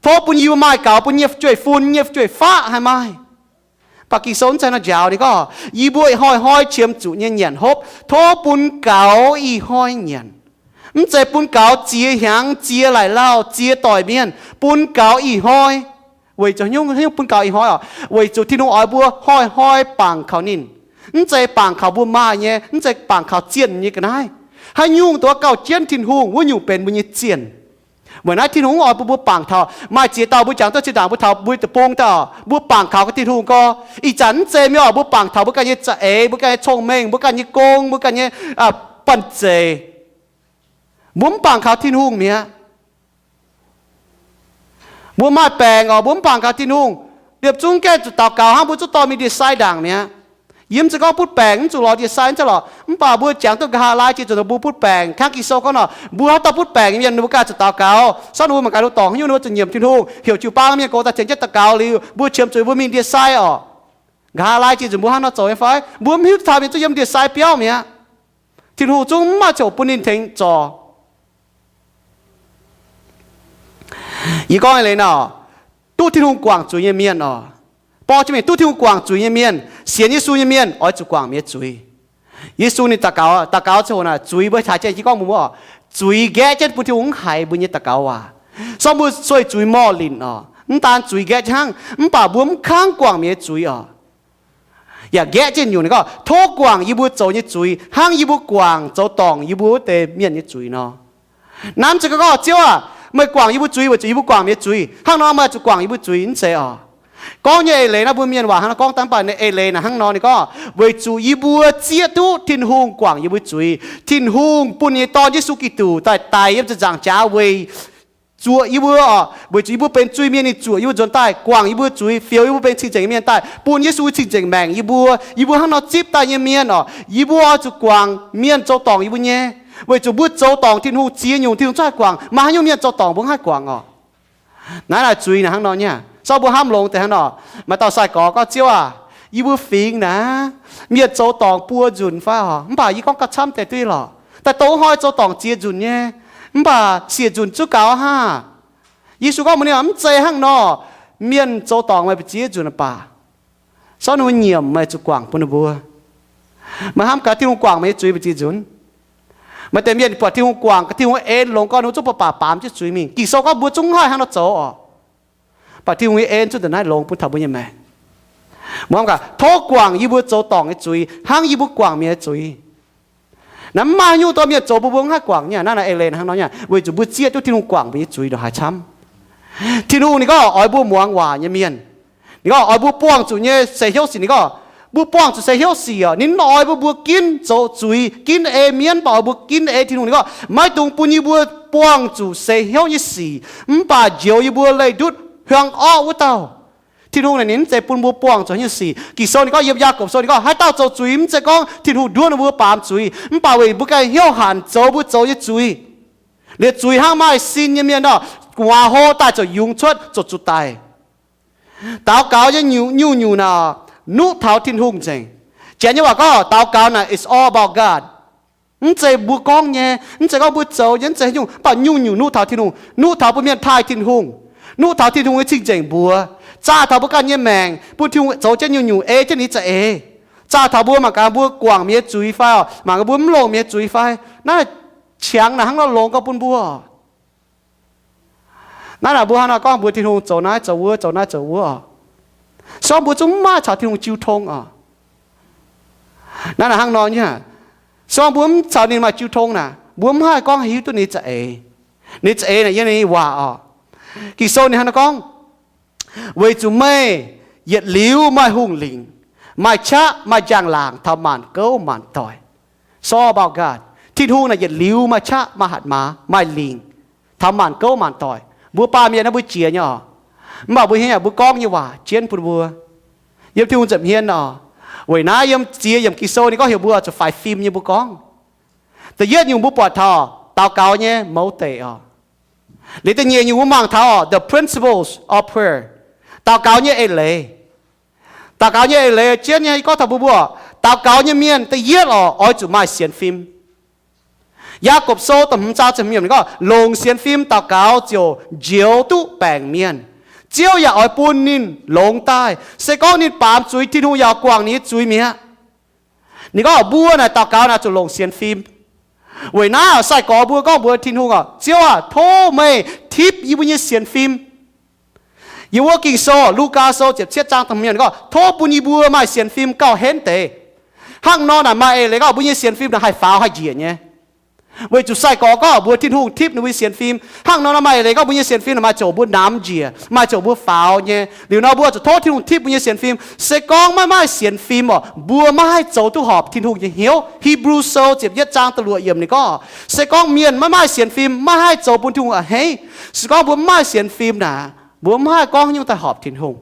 Tov bun yie mbuo maaih gaux bun nyei fu'jueiv-fun, nyei fu'jueiv-faqv haih maaih. Mv baac Ging-Sou mv zeiz nor njaaux. Ninh gorngv, yie mbuo hnoi-hnoi qiemx zuqc nyei nyanc hopv, tov bun gaux ih hnoi nyanc. Mv zeiz bun gaux ziex hnyangx, ziex laaic lauh, ziex doic mienh, bun gaux ih hnoi. Weic zuqc nyungc, nyungc bun gaux ih hnoi oc? Weic zuqc Tin-Hungh oix mbuo hnoi-hnoi bangc kaux ninh. Mv zeiz bangc kaux mbuo maaih nyei, mv zeiz bangc kaux zienh nyei ga'naaiv. Haaix nyungc duqv gauh jienv Tin-Hungh, wuov nyungc benx mbuo nyei zienh. Weic naaiv Tin-Hungh mv oix bun mbuo bangc taux maaih ziex dauh mbuo jangx duqv zinh ndaangc mbuo taux mbuo deic-bung daaih, mbuo bangc kaux ganh Tin-Hungh gorx. Ih zanc mv zeiz mienh oc, mbuo bangc taux mbuo ganh nyei za'eix, mbuo ganh nyei cong-mengh, mbuo ganh nyei gong, mbuo ganh nyei, aa, banh zeic. Mbuo mv bangc kaux Tin-Hungh mi'aqv. Mbuo maaih baengc oc, mbuo mv bangc kaux Tin-Hungh. Liepc zungv gaengh zuqc daux gaux hnangv, mbuo zungv dorh mingh ndie-sai ndaangc mi'aqv. Yie mv zeiz gorngv butv baengc mv zuqc lorz ndie-sai, mv zeiz lorqc. Mv baac mbuo jangx duqv nqa'haav laai jiex zuqc mbuo butv baengc, hnangv Ging-Sou gorngv nor, mbuo haaix dauh butv baengc mienh mbuo ganh zuqc daux gaux. Sortv ninh mbuo mangc gaax, lungh dorngc haaix nyungc ninh mbuo zuqc nyiemc Tin-Hungh, heuc jiu-baang mienh gox daaih tengx jienv daux gaux liuz, mbuo qiemx zuqc mbuo mingh ndie-sai oc. Nqa'haav laai jiex zuqc mbuo hnangv nor zoux nyei fai? Mbuo mv hiuv duqv taux mienh zungv yiem ndie-sai biauv mi'aqv. Tin-Hungh zungv mv maaih ziouc bun ninh tengx zorc. Yie gorngv eix leiz nor, duqv Tin-Hungh guangc zuiz nyei mienh oc, borqv jienv mingh duqv Tin-Hungh guangc zuiz nyei mienh, sienx Yesu nyei mienh oix zuqc guangc mienh nyei zuiz. Yesu ninh daux gaux, daux gaux ziangh hoc naaic, zuiz mbuo haiz jienv, yie gorngv mbuo, zuiz nqaeqv jienv bun Tin-Hungh mv haiz mbuo nyei daux gaux waac. Sortv mbuo sueih zuiz morh linc oc, mv daan zuiz nqaeqv jienv hnangv, mv baac mbuo mv kangv guangc mienh nyei zuiz oc. Yaac nqaeqv jienv nyungc, ninh gorngv, tov guangc yie mbuo zoux nyei zuiz hnangv yie mbuo guangc zoux dorngc yie mbuo wuov deix mienh nyei zuiz nor. Naaiv mv zeiz gorngv, Ziouv aac, meih guangc yie mbuo zuiz weic zuqc yie mbuo guangc mienh nyei zuiz hnangv nor, meih zuqc guangc yie mbuo zuiz, mv zeiz oc. Gorngv nyei eix leiz naaiv, mbuo mienh waac hnangv nor gorngv, mv baac eix leiz naaic hnangv nor, ninh gorngv, weic zuqc yie mbuo zieqv duqv Tin-Hungh guangc yie mbuo zuiz. Tin-Hungh bun ninh nyei Dorn, Yesu Giduc, daaih daic yiem ziepc nzaangc jaax weic zuoqc yie mbuo oc, weic zuqc yie mbuo benx zuiz-mienh, ninh zuoqc yie mbuo nzuonx daaih guangc yie mbuo zuiz, fioux yie mbuo benx cing-nzengc mienh daaih, bun Yesu cing-nzengc maengc yie mbuo. Yie mbuo hnangv nor zipv daaih nyei mienh oc, yie mbuo oix zuqc guangc mienh zoux dorngc yie mbuo nyei, weic zuqc mbuo zoux dorngc Tin-Hungh ziex nyungc, Tin-Hungh zungv haih guangc. Maaih haaix nyungc mienh zoux dorngc mbuo mv haih guangc oc? Naaiv naaic zuiz naaic hnangv nor nyei. Sortv mbuo hnamv longx deix hnangv nor, maaih dauh sai-gorx gorngv, Ziouv aac, yie mbuo fingx naaic mienh zoux dorngc buo nzunc fai oc? Mv baac yie gorngv gauh camv deix duqv lorqc, daaih douz hnoi zoux dorngc ziex nzunc nyei, mv baac siec nzunc zungv gaux hnangv. Yesu gorngv mbuox ninh, mv zeiz hnangv nor. Mienh zoux dorngc meih mbu'ziex nzunc baac, sortv ninh mbuo nyiemc meih zuqc guangc bun ninh mbuo. Meih hnamv gaax, Tin-Hungh guangc meih nyei zuiz mbu'ziex nzunc. Maaih deix mienh buatc Tin-Hungh guangc, Tin-Hungh en longx gorngv, ninh mbuo zungv baac baamz jienv zuiz mingh. Ging-Sou gorngv mbuo zungv mv haih hnangv nor zoux oc. Mv baac Tin-Hungh nyei en zungv da'naaiv longx bun taux mbuo nyei maengc. Mbuo hnamv gaax, tov guangc yie mbuo zoux dorngc nyei zuiz hnangv yie mbuo guangc mienh nyei zuiz. Naaiv mv maaih haaix nyungc dorh mienh zoux bun mbuo mv haih guangc nyei. Naaiv naaic eix leiz hnangv nor nyei, weic zuqc mbuo zieqv duqv Tin-Hungh guangc mbuo nyei zuiz ndongc haaix camv. Tin-Hungh ninh gorngv oix mbuo muangx waac nyei mienh. Ninh gorngv oix mbuo buangh zuqc nyei seix hnyouv sic. Ninh gorngv mbuo buangh zuqc seix hnyouv sic oc, ninh mv oix mbuo, mbuo ginv zoux zuiz, ginv ei mienv, mv baac oix mbuo ginv ei Tin-Hungh. Ninh gorngv maiv dungx bun yie mbuo buangh zuqc seix hnyouv nyei sic, mv baac njoux yie mbuo leih ndutv hiuang orqv wuov dauh. Tin-Hungh naaic ninh mv zeiz bun mbuo buangh zuqc haaix nyungc sic. Ging-Sou ninh gorngv, yiem Yaagorpc Sou ninh gorngv, haaix dauh zoux zuiz mv zeiz gorngv Tin-Hungh nduov ninh mbuo baamz zuiz, mv baac weic mbuo ganh hnyouv hanc zoux mbuo zoux nyei zuiz. Liuz zuiz hnangv maaih sin nyei mienh nor, gu'nguaaz hlo daaih ziouc yungz cuotv, ziouc zuqc daic. Daux gaux nyei nyungc-nyungc naaic, nuqv taux Tin-Hungh nzengc. Janx nyei waac gorngv daux gaux naaic, it's all about God. Mv zeiz mbuo gorngv nyei, mv zeiz gorngv mbuo zoux nyei, mv zeiz haaix nyungc, mv baac nyungc-nyungc nuqv taux Tin-Hungh, nuqv taux bun mienh taaih Tin-Hungh, nuqv taux Tin-Hungh nyei cing-nzengc mbuox, zaah taux mbuo ganh nyei maengc bun Tin-Hungh zoux jienv nyungc-nyungc, ei jienv ninh za'eix. Zaah taux mbuo mangc gaax mbuo guangc mienh nyei zuiz fai oc, mangc gaax mbuo mv longc mienh nyei zuiz fai. Naaiv qangx naaic hnangv nor longx gorngv bun mbuo oc. Naaiv naaic mbuo hnangv nor gorngv mbuox Tin-Hungh zoux naaiv zoux wuov, zoux naaiv zoux wuov oc. Se gorngv mbuo zungv mv maaih caux Tin-Hungh jiu tong oc. Naaiv naaic hnangv nor nyei, se gorngv mbuo mv caux ninh maaih jiu tong naaic, mbuo mv haih gorngv hiuv duqv ninh za'eix. Ninh za'eix naaic yiem ninh nyei waac oc. Ging-Sou ninh hnangv nor gorngv, weic zuqc meih yietc liuz maaih hungh lingc, maaih qaqv maaih njang-laangc taux maanc gouv maanc doic. It's all about God. Tin-Hungh naaic yietc liuz maaih qaqv maaih hatc maaz maaih lingc taux maanc gouv maanc doic. Mbuo baamh mienh naaiv mbuo jiex nyei oc, mv baac mbuo hiuv nyei mbuo gorngv nyei waac jienv bun mbuo yiem Tin-Hungh nza'hmien oc. Weic naaiv yiem ziex yiemc Ging-Sou ninh gorngv heuc mbuo zuqc faix fim nyei mbuo gorngv. Da'yietv nyungc mbuo buatc taux daux gaux nyei mouz deic oc. Liuz da'nyeic nyungc mbuo mangc taux the principles of prayer, daux gaux nyei eix leiz. Daux gaux nyei eix leiz jienv nyei gorngv taux mbuo mbuo, daux gaux nyei mienh da'yietv oc, oix zuqc maaih sienx fim. Yaagorpc Sou da'hmz zaang ziepc hmz yiemc gorngv, longc sienx fim daux gaux ziouc njoux duqv baengc mienh. Ziouv yaac oix bun ninh longx daaih. Se gorngv ninh baamz zuiz, Tin-Hungh yaac guangc ninh nyei zuiz mi'aqv. Ninh gorngv mbuo naaic daux gaux naaic zuqc longc sienx fim. Weic naaiv sai-gorx mbuo gorngv mbuox Tin-Hungh oc, Ziouv aah, tov meih tipv yie mbuo nyei sienx fim. Yiem wuov Ging-Sou, Lugaa Sou ziepc cietv zaang da'hmz yiemc gorngv, tov bun yie mbuo maaih sienx fim gauh henv deix. Hnangv nor naaic maaih eix leiz gorngv mbuo nyei sienx fim naaic haih faaux haih njiec nyei. Weic zuqc sai-gorx gorngv mbuox Tin-Hungh tipv ninh mbuo nyei sienx fim. Hnangv nor naaic maaih eix leiz gorngv mbuo nyei sienx fim naaic maaih ziouc mbuo namx njiec, maaih ziouc mbuo faaux nyei. Liuz nor mbuo zuqc tov Tin-Hungh tipv mbuo nyei sienx fim. Se gorngv maiv maaih sienx fim oc, mbuo maiv haih zoux duqv horpc Tin-Hungh nyei hnyouv. Hipv^lu Sou ziepc yietv zaang da'luoqc yiemc ninh gorngv, se gorngv mienh maiv maaih sienx fim, maiv haih zoux bun Tin-Hungh a'hneiv. Se gorngv mbuo maiv maaih sienx fim naaic, mbuo maiv haih gorngv nyungc daaih horpc Tin-Hungh.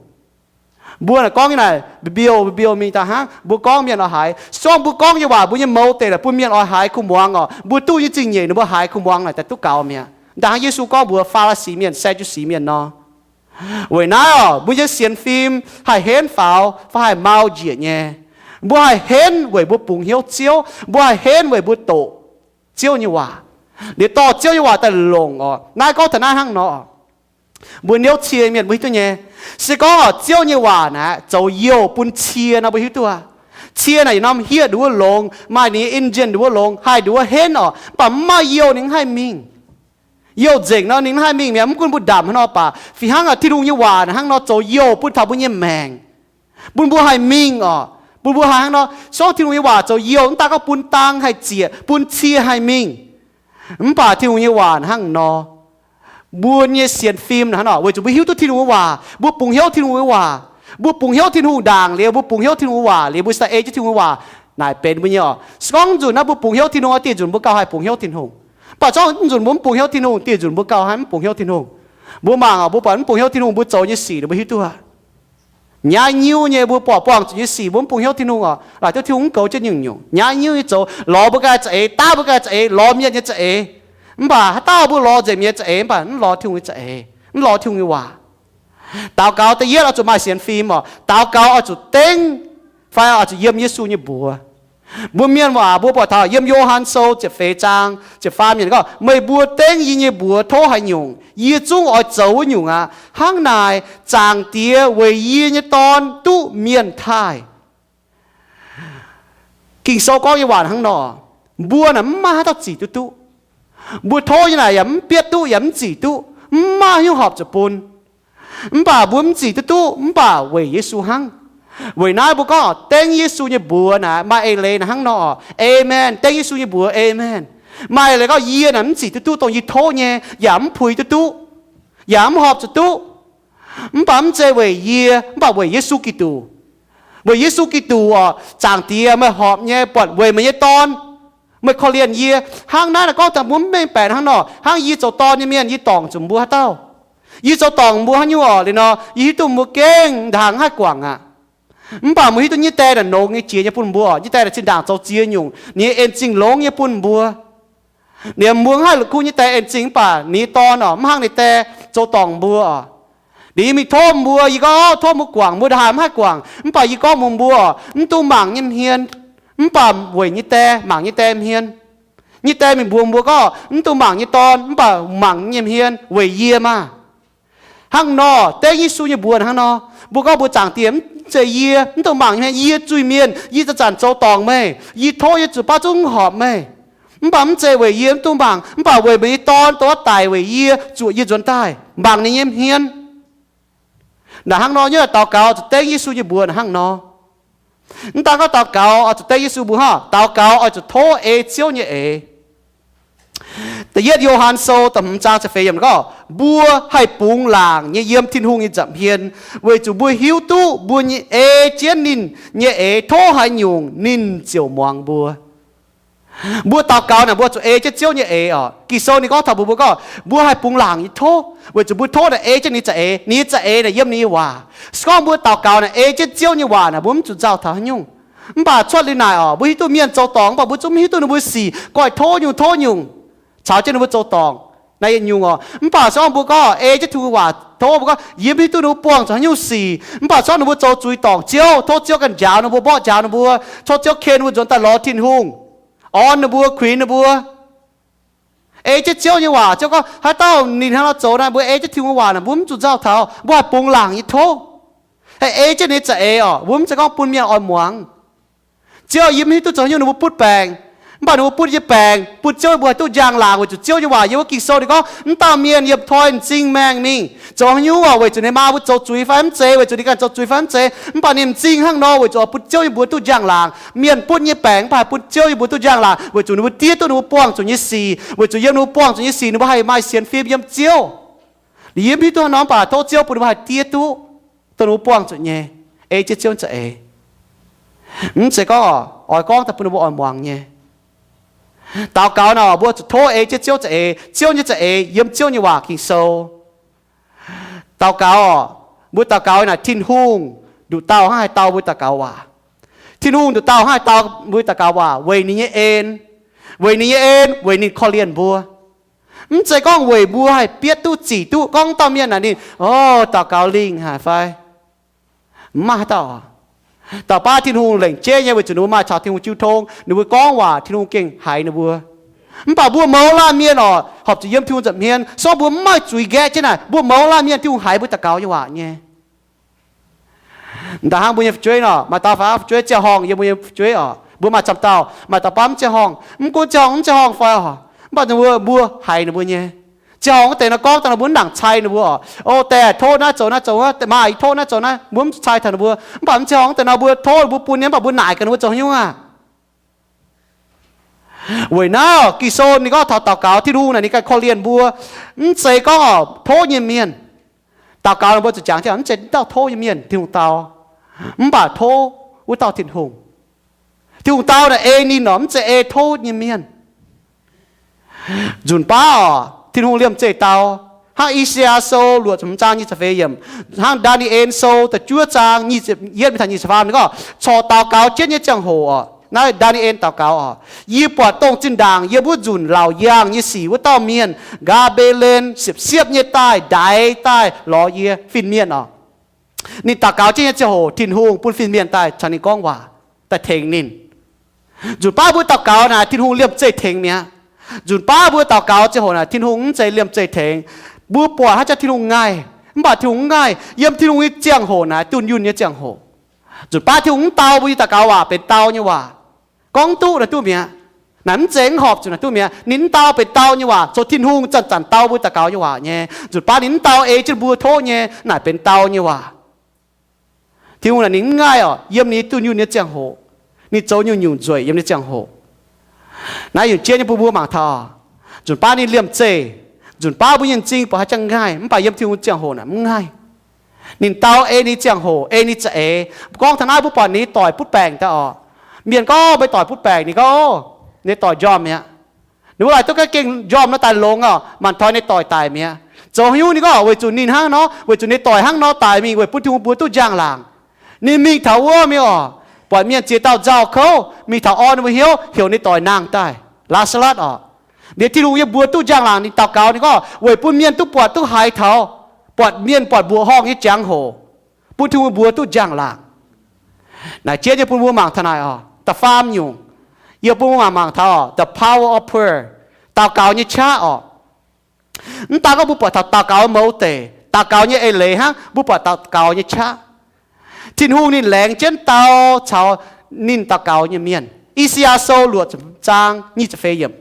Mbuo naaic gorngv nyei naaic mbiouh mbiouh mingh daaih hnangv, mbuo gorngv mienh oix haiz. Se gorngv mbuo gorngv nyei waac, mbuo nyei mouz deic naaic bun mienh oix haiz kuh muangx oc, mbuo duqv nyei zingh nyeic ninh mbuo haiz kuh muangx naaic daaih duqv gaux mi'aqv. Da'hnangv Yesu gorngv mbuox Faa^li^si mienh, Saa^ndu^si mienh nor. Weic naaiv oc, mbuo nyei sienx fim haih henv faaux fai haih mau njiec nyei. Mbuo haih henv weic mbuo bungx hnyouv Ziouv, mbuo haih henv weic mbuo doqc Ziouv nyei waac, liuz dorh Ziouv nyei waac daaih longc oc. Naaiv gorngv taux naaiv hnangv nor, mbuo niouv cie mienh mbuo hiuv duqv nyei. Se gorngv oc, Ziouv nyei waac naaic zoux youh bun cie nor, mbuo hiuv duqv aqv. Cie naaic yietc norm hieqv nduov longx, maaih ninh nyei engine nduov longx, haih nduov henv oc, mv baac mv maaih youh ninh mv haih mingh. Youh nzengc nor ninh mv haih mingh mi'aqv. Mv gunv mbuo ndamc haaix nor baac, fih hnangv Tin-Hungh nyei waac naaic hnangv nor zoux youh bun taux mbuo nyei maengc, bun mbuo haih mingh oc, bun mbuo haih hnangv nor. Se gorngv Tin-Hungh nyei waac zoux youh, mv daaih gorngv bun dang haih ziec, bun cie haih mingh. Mv baac Tin-Hungh nyei waac hnangv nor, mbuo nyei sienx fim hnangv nor, weic zuqc mbuo hiuv duqv Tin-Hungh nyei waac, mbuo bungx hnyouv Tin-Hungh nyei waac, mbuo bungx hnyouv Tin-Hungh ndaangc liuz, mbuo bungx hnyouv Tin-Hungh nyei waac liuz, mbuo cingx daaih ei jienv Tin-Hungh nyei waac naaic benx mbuo nyei oc. Se gorngv nzunc naaiv mbuo bungx hnyouv Tin-Hungh, dieh nzunc mbuo gauh haih bungx hnyouv Tin-Hungh. Mv baac se gorngv nzunc mbuo mv bungx hnyouv Tin-Hungh, dieh nzunc mbuo gauh haih mv bungx hnyouv Tin-Hungh. Mbuo mangc oc, mbuo buatc mv bungx hnyouv Tin-Hungh mbuo zoux nyei sic ninh mbuo hiuv duqv aqv. Nyaiv nyiuv nyei, mbuo buatc buangh zuqc nyei sic mbuo mv bungx hnyouv Tin-Hungh oc, laaic duqv Tin-Hungh mv goux jienv nyungc-nyungc. Nyaiv nyiuv nyei zoux, lorz mbuo ganh za'eix, daav mbuo ganh za'eix, lorz mienh nyei za'eix. Mv baac haaix dauh mbuo lorz nzengc mienh nyei za'eix, mv baac mv lorz Tin-Hungh nyei za'eix, mv lorz Tin-Hungh nyei waac. Daux gaux da'yietv oix zuqc maaih sienx fim oc. Daux gaux oix zuqc dengv fai oix zuqc yiem Yesu nyei mbuox. Mbuo mienh waac mbuo buatc taux yiem Yo^han Sou ziepc feix zaang ziepc faam yiemc gorngv, meih mbuo dengv yie nyei mbuox tov haaix nyungc, yie zungv oix zoux wuov nyungc aqv. Hnangv naaic, Zaangc Diex weic yie nyei Dorn duqv mienh taaih. Ging-Sou gorngv nyei waac hnangv nor, mbuo naaic mv maaih haaix dauh zic duqv duqv. Mbuo tov nyei naaic yaac mv bietv duqv, yaac mv zic duqv, mv maaih haaix nyungc horpc zuqc bun. Mv baac mbuo mv zic duqv duqv, mv baac weic Yesu hnangv. Weic naaiv mbuo gorngv dengv Yesu nyei mbuox naaic maaih eix leiz naaic hnangv nor, Aamen. Dengv Yesu nyei mbuox, Aamen. Maaih eix leiz gorngv yie naaic mv zic duqv duqv dongh yie tov nyei, yaac mv puix duqv duqv, yaac mv horpc zuqc duqv. Mv baac mv zeiz weic yie, mv baac weic Yesu Giduc. Weic Yesu Giduc oc, Zaangc Diex, meih horpc nyei, buatc weic meih nyei Dorn, meih korv-lienh yie. Hnangv naaiv naaic gorngv taux mbuo mv mengh baeqc hnangv nor, hnangv yie zoux dorn nyei mienh, yie dorngc zuqc mbuo haaix dauh? Yie zoux dorngc mbuo haaix nyungc oc? Liuz nor yie hiuv duqv mbuo gengh ndaangc mv haih guangc aqv. Mv baac mbuo hiuv duqv nyei die naaic nongx nyei jiex nyei bun mbuo oc. Nyei die naaic zinh ndaangc zoux ziex nyungc, ninh nyei en-zingh longx nyei bun mbuo. Ninh mbuo mv haih la'kuqv nyei die en-zingh mv baac ninh nyei Dorn oc, mv hnangv ninh die zoux dorngc mbuo oc. Ninh mingh tov mbuo, yie gorngv tov mbuo guangc, mbuo ndaaih mv haih guangc. Mv baac yie gorngv mbuox mbuo oc, mv dungx mangc nyei hmien, mv baac weic nyei die, mangc nyei die hmien. Nyei die mingh mbuox mbuo gorngv, mv dungx mangc nyei Dorn, mv baac mangc nyei hmien weic yie maah. Hnangv nor, dengv Yesu nyei mbuox hnangv nor, mbuo gorngv mbuox Zaangc Diex, mv zeiz yie, mv dungx mangc nyei hmien, yie zuiz-mienh, yie zanc-zanc zoux dorngc meih, yie tov yie zuqc baav zungv horpc meih. Mv baac mv zeiz weic yie mv dungx mangc, mv baac weic meih nyei Dorn dongh wuov daic weic yie, zuoqc yie nzuonx daaih, mangc ninh nyei hmien. Naaic hnangv nor, yie daux gaux zuqc dengv Yesu nyei mbuox naaic hnangv nor. Mv daan gorngv daux gaux oix zuqc dengv Yesu mbuox hnangv, daux gaux oix zuqc tov ei Ziouv nyei eix. Da'yietv Yo^han Sou da'hmz zaang ziepc feix yiemc gorngv, mbuo haih bungx laangc nyei yiem Tin-Hungh nyei nza'hmien, weic zuqc mbuo hiuv duqv mbuo nyei ei jienv ninh nyei eix tov haaix nyungc, ninh ziouc muangx mbuo. Mbuo daux gaux naaic mbuo zuqc ei jienv Ziouv nyei eix oc. Ging-Sou ninh gorngv taux mbuox mbuo gorngv, mbuo haih bungx laangc nyei tov, weic zuqc mbuo tov naaic ei jienv ninh za'eix, ninh nyei za'eix naaic yiem ninh nyei waac. Se gorngv mbuo daux gaux naaic ei jienv Ziouv nyei waac naaic, mbuo mv zuqc nzauh taux haaix nyungc. Mv baac cuotv liuz naaic oc, mbuo hiuv duqv mienh zoux dorngc, mv baac mbuo zungv mv hiuv duqv ninh mbuo sic, goiv tov nyungc tov nyungc, caux jienv ninh mbuo zoux dorngc. Naaiv yietc nyungc oc. Mv baac se gorngv mbuo gorngv ei jienv Tin-Hungh waac tov, mbuo gorngv yie mv hiuv duqv ninh mbuo buangh zuqc haaix nyungc sic, mv baac se gorngv ninh mbuo zoux zuiz dorngc Ziouv, tov Ziouv ganh njaaux ninh mbuo, mborqv njaaux ninh mbuo, tov Ziouv ken ninh mbuo nzuonx daaih lorz Tin-Hungh, orn ninh mbuo, kuinx ninh mbuo. Ei jienv Ziouv nyei waac, Ziouv gorngv haaix dauh ninh hnangv nor zoux naaic, mbuo ei jienv Tin-Hungh waac naaic, mbuo mv zuqc nzauh taux, mbuo haih bungx laangc nyei tov. Haih ei jienv ninh za'eix oc, mbuo mv zeiz gorngv bun mienh oix muangx. Ziouv, yie mv hiuv duqv zoux haaix nyungc ninh mbuo butv baengc, mv baac ninh mbuo butv nyei baengc bun Ziouv, mbuo haih duqv njang-laangc weic zuqc Ziouv nyei waac yiem wuov Ging-Sou ninh gorngv, mv dauh mienh yiem toi m'zing maengh mingh zoux haaix nyungc oc, weic zuqc ninh maa mbuo zoux zuiz fai mv zeiz, weic zuqc ninh ganh zoux zuiz fai mv zeiz, mv baac ninh m'zing hnangv nor weic zuqc oix bun Ziouv yiem mbuo duqv njang-laangc. Mienh butv nyei baengc mv baac haih bun Ziouv yiem mbuo duqv njang-laangc weic zuqc ninh mbuo diev duqv ninh mbuo buangh zuqc nyei sic, weic zuqc yiem ninh mbuo buangh zuqc nyei sic ninh mbuo haih maaih sienx fim yiem Ziouv. Ninh yie mv hiuv duqv hnangv nor, mv baac tov Ziouv bun ninh mbuo haih diev duqv dongh ninh mbuo buangh zuqc nyei, ei jienv Ziouv za'eix. Mv zeiz gorngv oix gorngv daaih bun ninh mbuo oix muangx nyei. Daux gaux nor, mbuo zuqc tov ei jienv Ziouv za'eix, Ziouv nyei za'eix yiem Ziouv nyei waac Ging-Sou. Daux gaux oc, mbuo daux gaux naaic Tin-Hungh nduqc dauh hnangv haih dau mbuo daux gaux waac. Tin-Hungh nduqc dauh hnangv haih dau mbuo daux gaux waac weic ninh nyei en, weic ninh nyei en, weic ninh korv-lienh mbuo. Mv zeiz gorngv weic mbuo haih bietv duqv zic duqv gorngv dauh mienh naaic ninh, o, daux gaux lingh haic fai? Mv maaih haaix dauh. Daux baav Tin-Hungh lengc jeiv nyei weic zuqc ninh mbuo maaih caux Tin-Hungh jiu tong, ninh mbuo gorngv waac Tin-Hungh gengh haiz ninh mbuo. Mv baac mbuo mouz laanh mienh oc, horpc zuqc yiem Tin-Hungh nza'hmien, se gorngv mbuo mv maaih zuiz nqaeqv jienv naaic, mbuo mouz laanh mienh Tin-Hungh haiz mbuo daux gaux nyei waac nyei. Daaih hnangv mbuo nyei fu'jueiv nor, maaih dauh fai fu'jueiv ziangh horngh yiem mbuo nyei fu'jueiv oc, mbuo maaih camv dauh, maaih dauh baav mv ziangh horngh, mv gunv ziangh horngh mv ziangh horngh fai oc, mv baac ninh mbuo, mbuo haiz ninh mbuo nyei. Ziangh horngh wuov deix nor gorngv daaih nor mbuo mv nangc cai ninh mbuo oc. O, deix tov naaiv zoux naaiv zoux wuov, deix maa yie tov naaiv zoux naaiv, mbuo mv cai taux ninh mbuo. Mv baac mv ziangh horngc wuov deix nor mbuo tov ninh mbuo bun nyei, mv baac mbuo naaic gaax ninh mbuo zoux haaix nyungc aac. Weic naaiv Ging-Sou ninh gorngv taux daux gaux Tin-Hungh naaic ninh ganh korv-lienh mbuo, mv zeiz gorngv oc tov nyei mienh. Daux gaux mbuo zuqc jangx jienv mv zeiz dauh tov nyei mienh Tin-Hungh dau, mv baac tov wuov dauh Tin-Hungh. Tin-Hungh dau naaic ei ninh oc, mv zeiz ei tov nyei mienh. Nzunc baav oc, Tin-Hungh liemh zeih dau. Hnangv I^saa^yaa Sou luoqc ziepc hmz zaang nyic ziepc feix yiemc, hnangv Ndaa^ni^en Sou da'juov zaang nyic ziepc yietv mingh taux nyic ziepc faam ninh gorngv, corc daux gaux jienv nyei ziangh hoc oc, naaiv Ndaa^ni^en daux gaux oc, yie buatc dongh zinh ndaangc yiem wuov nzunc laauc yaangh nyei sic wuov dauh mienh, Ngaa^mbe^len, siepv-siepv nyei daaih ndaix daaih lorz yie, fin-mienh oc. Ninh daux gaux jienv nyei ziangh hoc Tin-Hungh bun fin-mienh daaih caux ninh gorngv waac, daaih tengx ninh. Nzunc baav mbuo daux gaux naaic Tin-Hungh liemh zeih tengx mi'aqv. Nzunc baav mbuo daux gaux ziangh hoc naaic Tin-Hungh mv zeiz liemh zeih tengx. Mbuo buatc haaix zanc Tin-Hungh ngaih, mv baac Tin-Hungh mv ngaih. Yiem Tin-Hungh nyei ziangh hoc naaic dunh yunh nyei ziangh hoc. Nzunc baav Tin-Hungh mv dau mbuo nyei daux gaux waac benx dau nyei waac. Gorngv duqv naaic duqv mi'aqv. Naaic mv zeiz mv horpc zuqc naaic duqv mi'aqv. Ninh mv dau benx dau nyei waac, zoux Tin-Hungh zanc-zanc dau mbuo daux gaux nyei waac nyei. Nzunc baav ninh mv dau ei jienv mbuo tov nyei naaic benx dau nyei waac. Tin-Hungh naaic ninh mv ngaih oc, yiem ninh dunh yunh nyei ziangh hoc, ninh zoux nyungc-nyungc nzueic yiem ninh ziangh hoc. Naaiv yungz jienv nyei bun mbuo mangc taux, nzunc baav ninh liemh zeih, nzunc baav mbuo nyei m'zing buatc haaix zanc ngaih, mv baac yiem Tin-Hungh ziangh hoc naaic mv ngaih. Ninh dau ei ninh ziangh hoc, ei ninh za'eix. Gorngv taux naaiv mbuo buatc ninh doic butv baengc daaih oc. Mienh gorngv meih doic butv baengc, ninh gorngv, o, ninh doic njormh mi'aqv. Ninh mbuo laaic duqv gaengh gengh njormh nor daaih longx oc, maanc toi ninh doic daic mi'aqv. Zoux haaix nyungc ninh gorngv weic zuqc ninh hnangv nor, weic zuqc ninh doic hnangv nor daic mingh weic bun Tin-Hungh mbuo duqv njang-laangc. Ninh mingh taux wuov mingh oc, buatc mienh ziex dauh nzauh kouv, mingh taux orn ninh mbuo hnyouv, heuc ninh doic nangh daaih, Laa^saa^latv oc. Liuz Tin-Hungh yiem mbuo duqv njang-laangc, ninh daux gaux ninh gorngv weic bun mienh duqv buatc duqv haiz taux, buatc mienh buatc mbuoqc horngh nyei jangx-hoc, bun Tin-Hungh mbuo duqv njang-laangc. Naaic jienv nyei bun mbuo mangc taux naaic oc, da'faam nyungc, yie bun mbuo mangc mangc taux oc, the power of prayer, daux gaux nyei qaqv oc. Mv daan gorngv mbuo buatc taux daux gaux mouz deic, daux gaux nyei eix leiz hnangv, mbuo buatc daux gaux nyei qaqv. Tin-Hungh ninh laengz jienv dau caux ninh daux gaux nyei mienh. I^saa^yaa Sou luoqc ziepc hmz zaang nyic ziepc feix yiemc.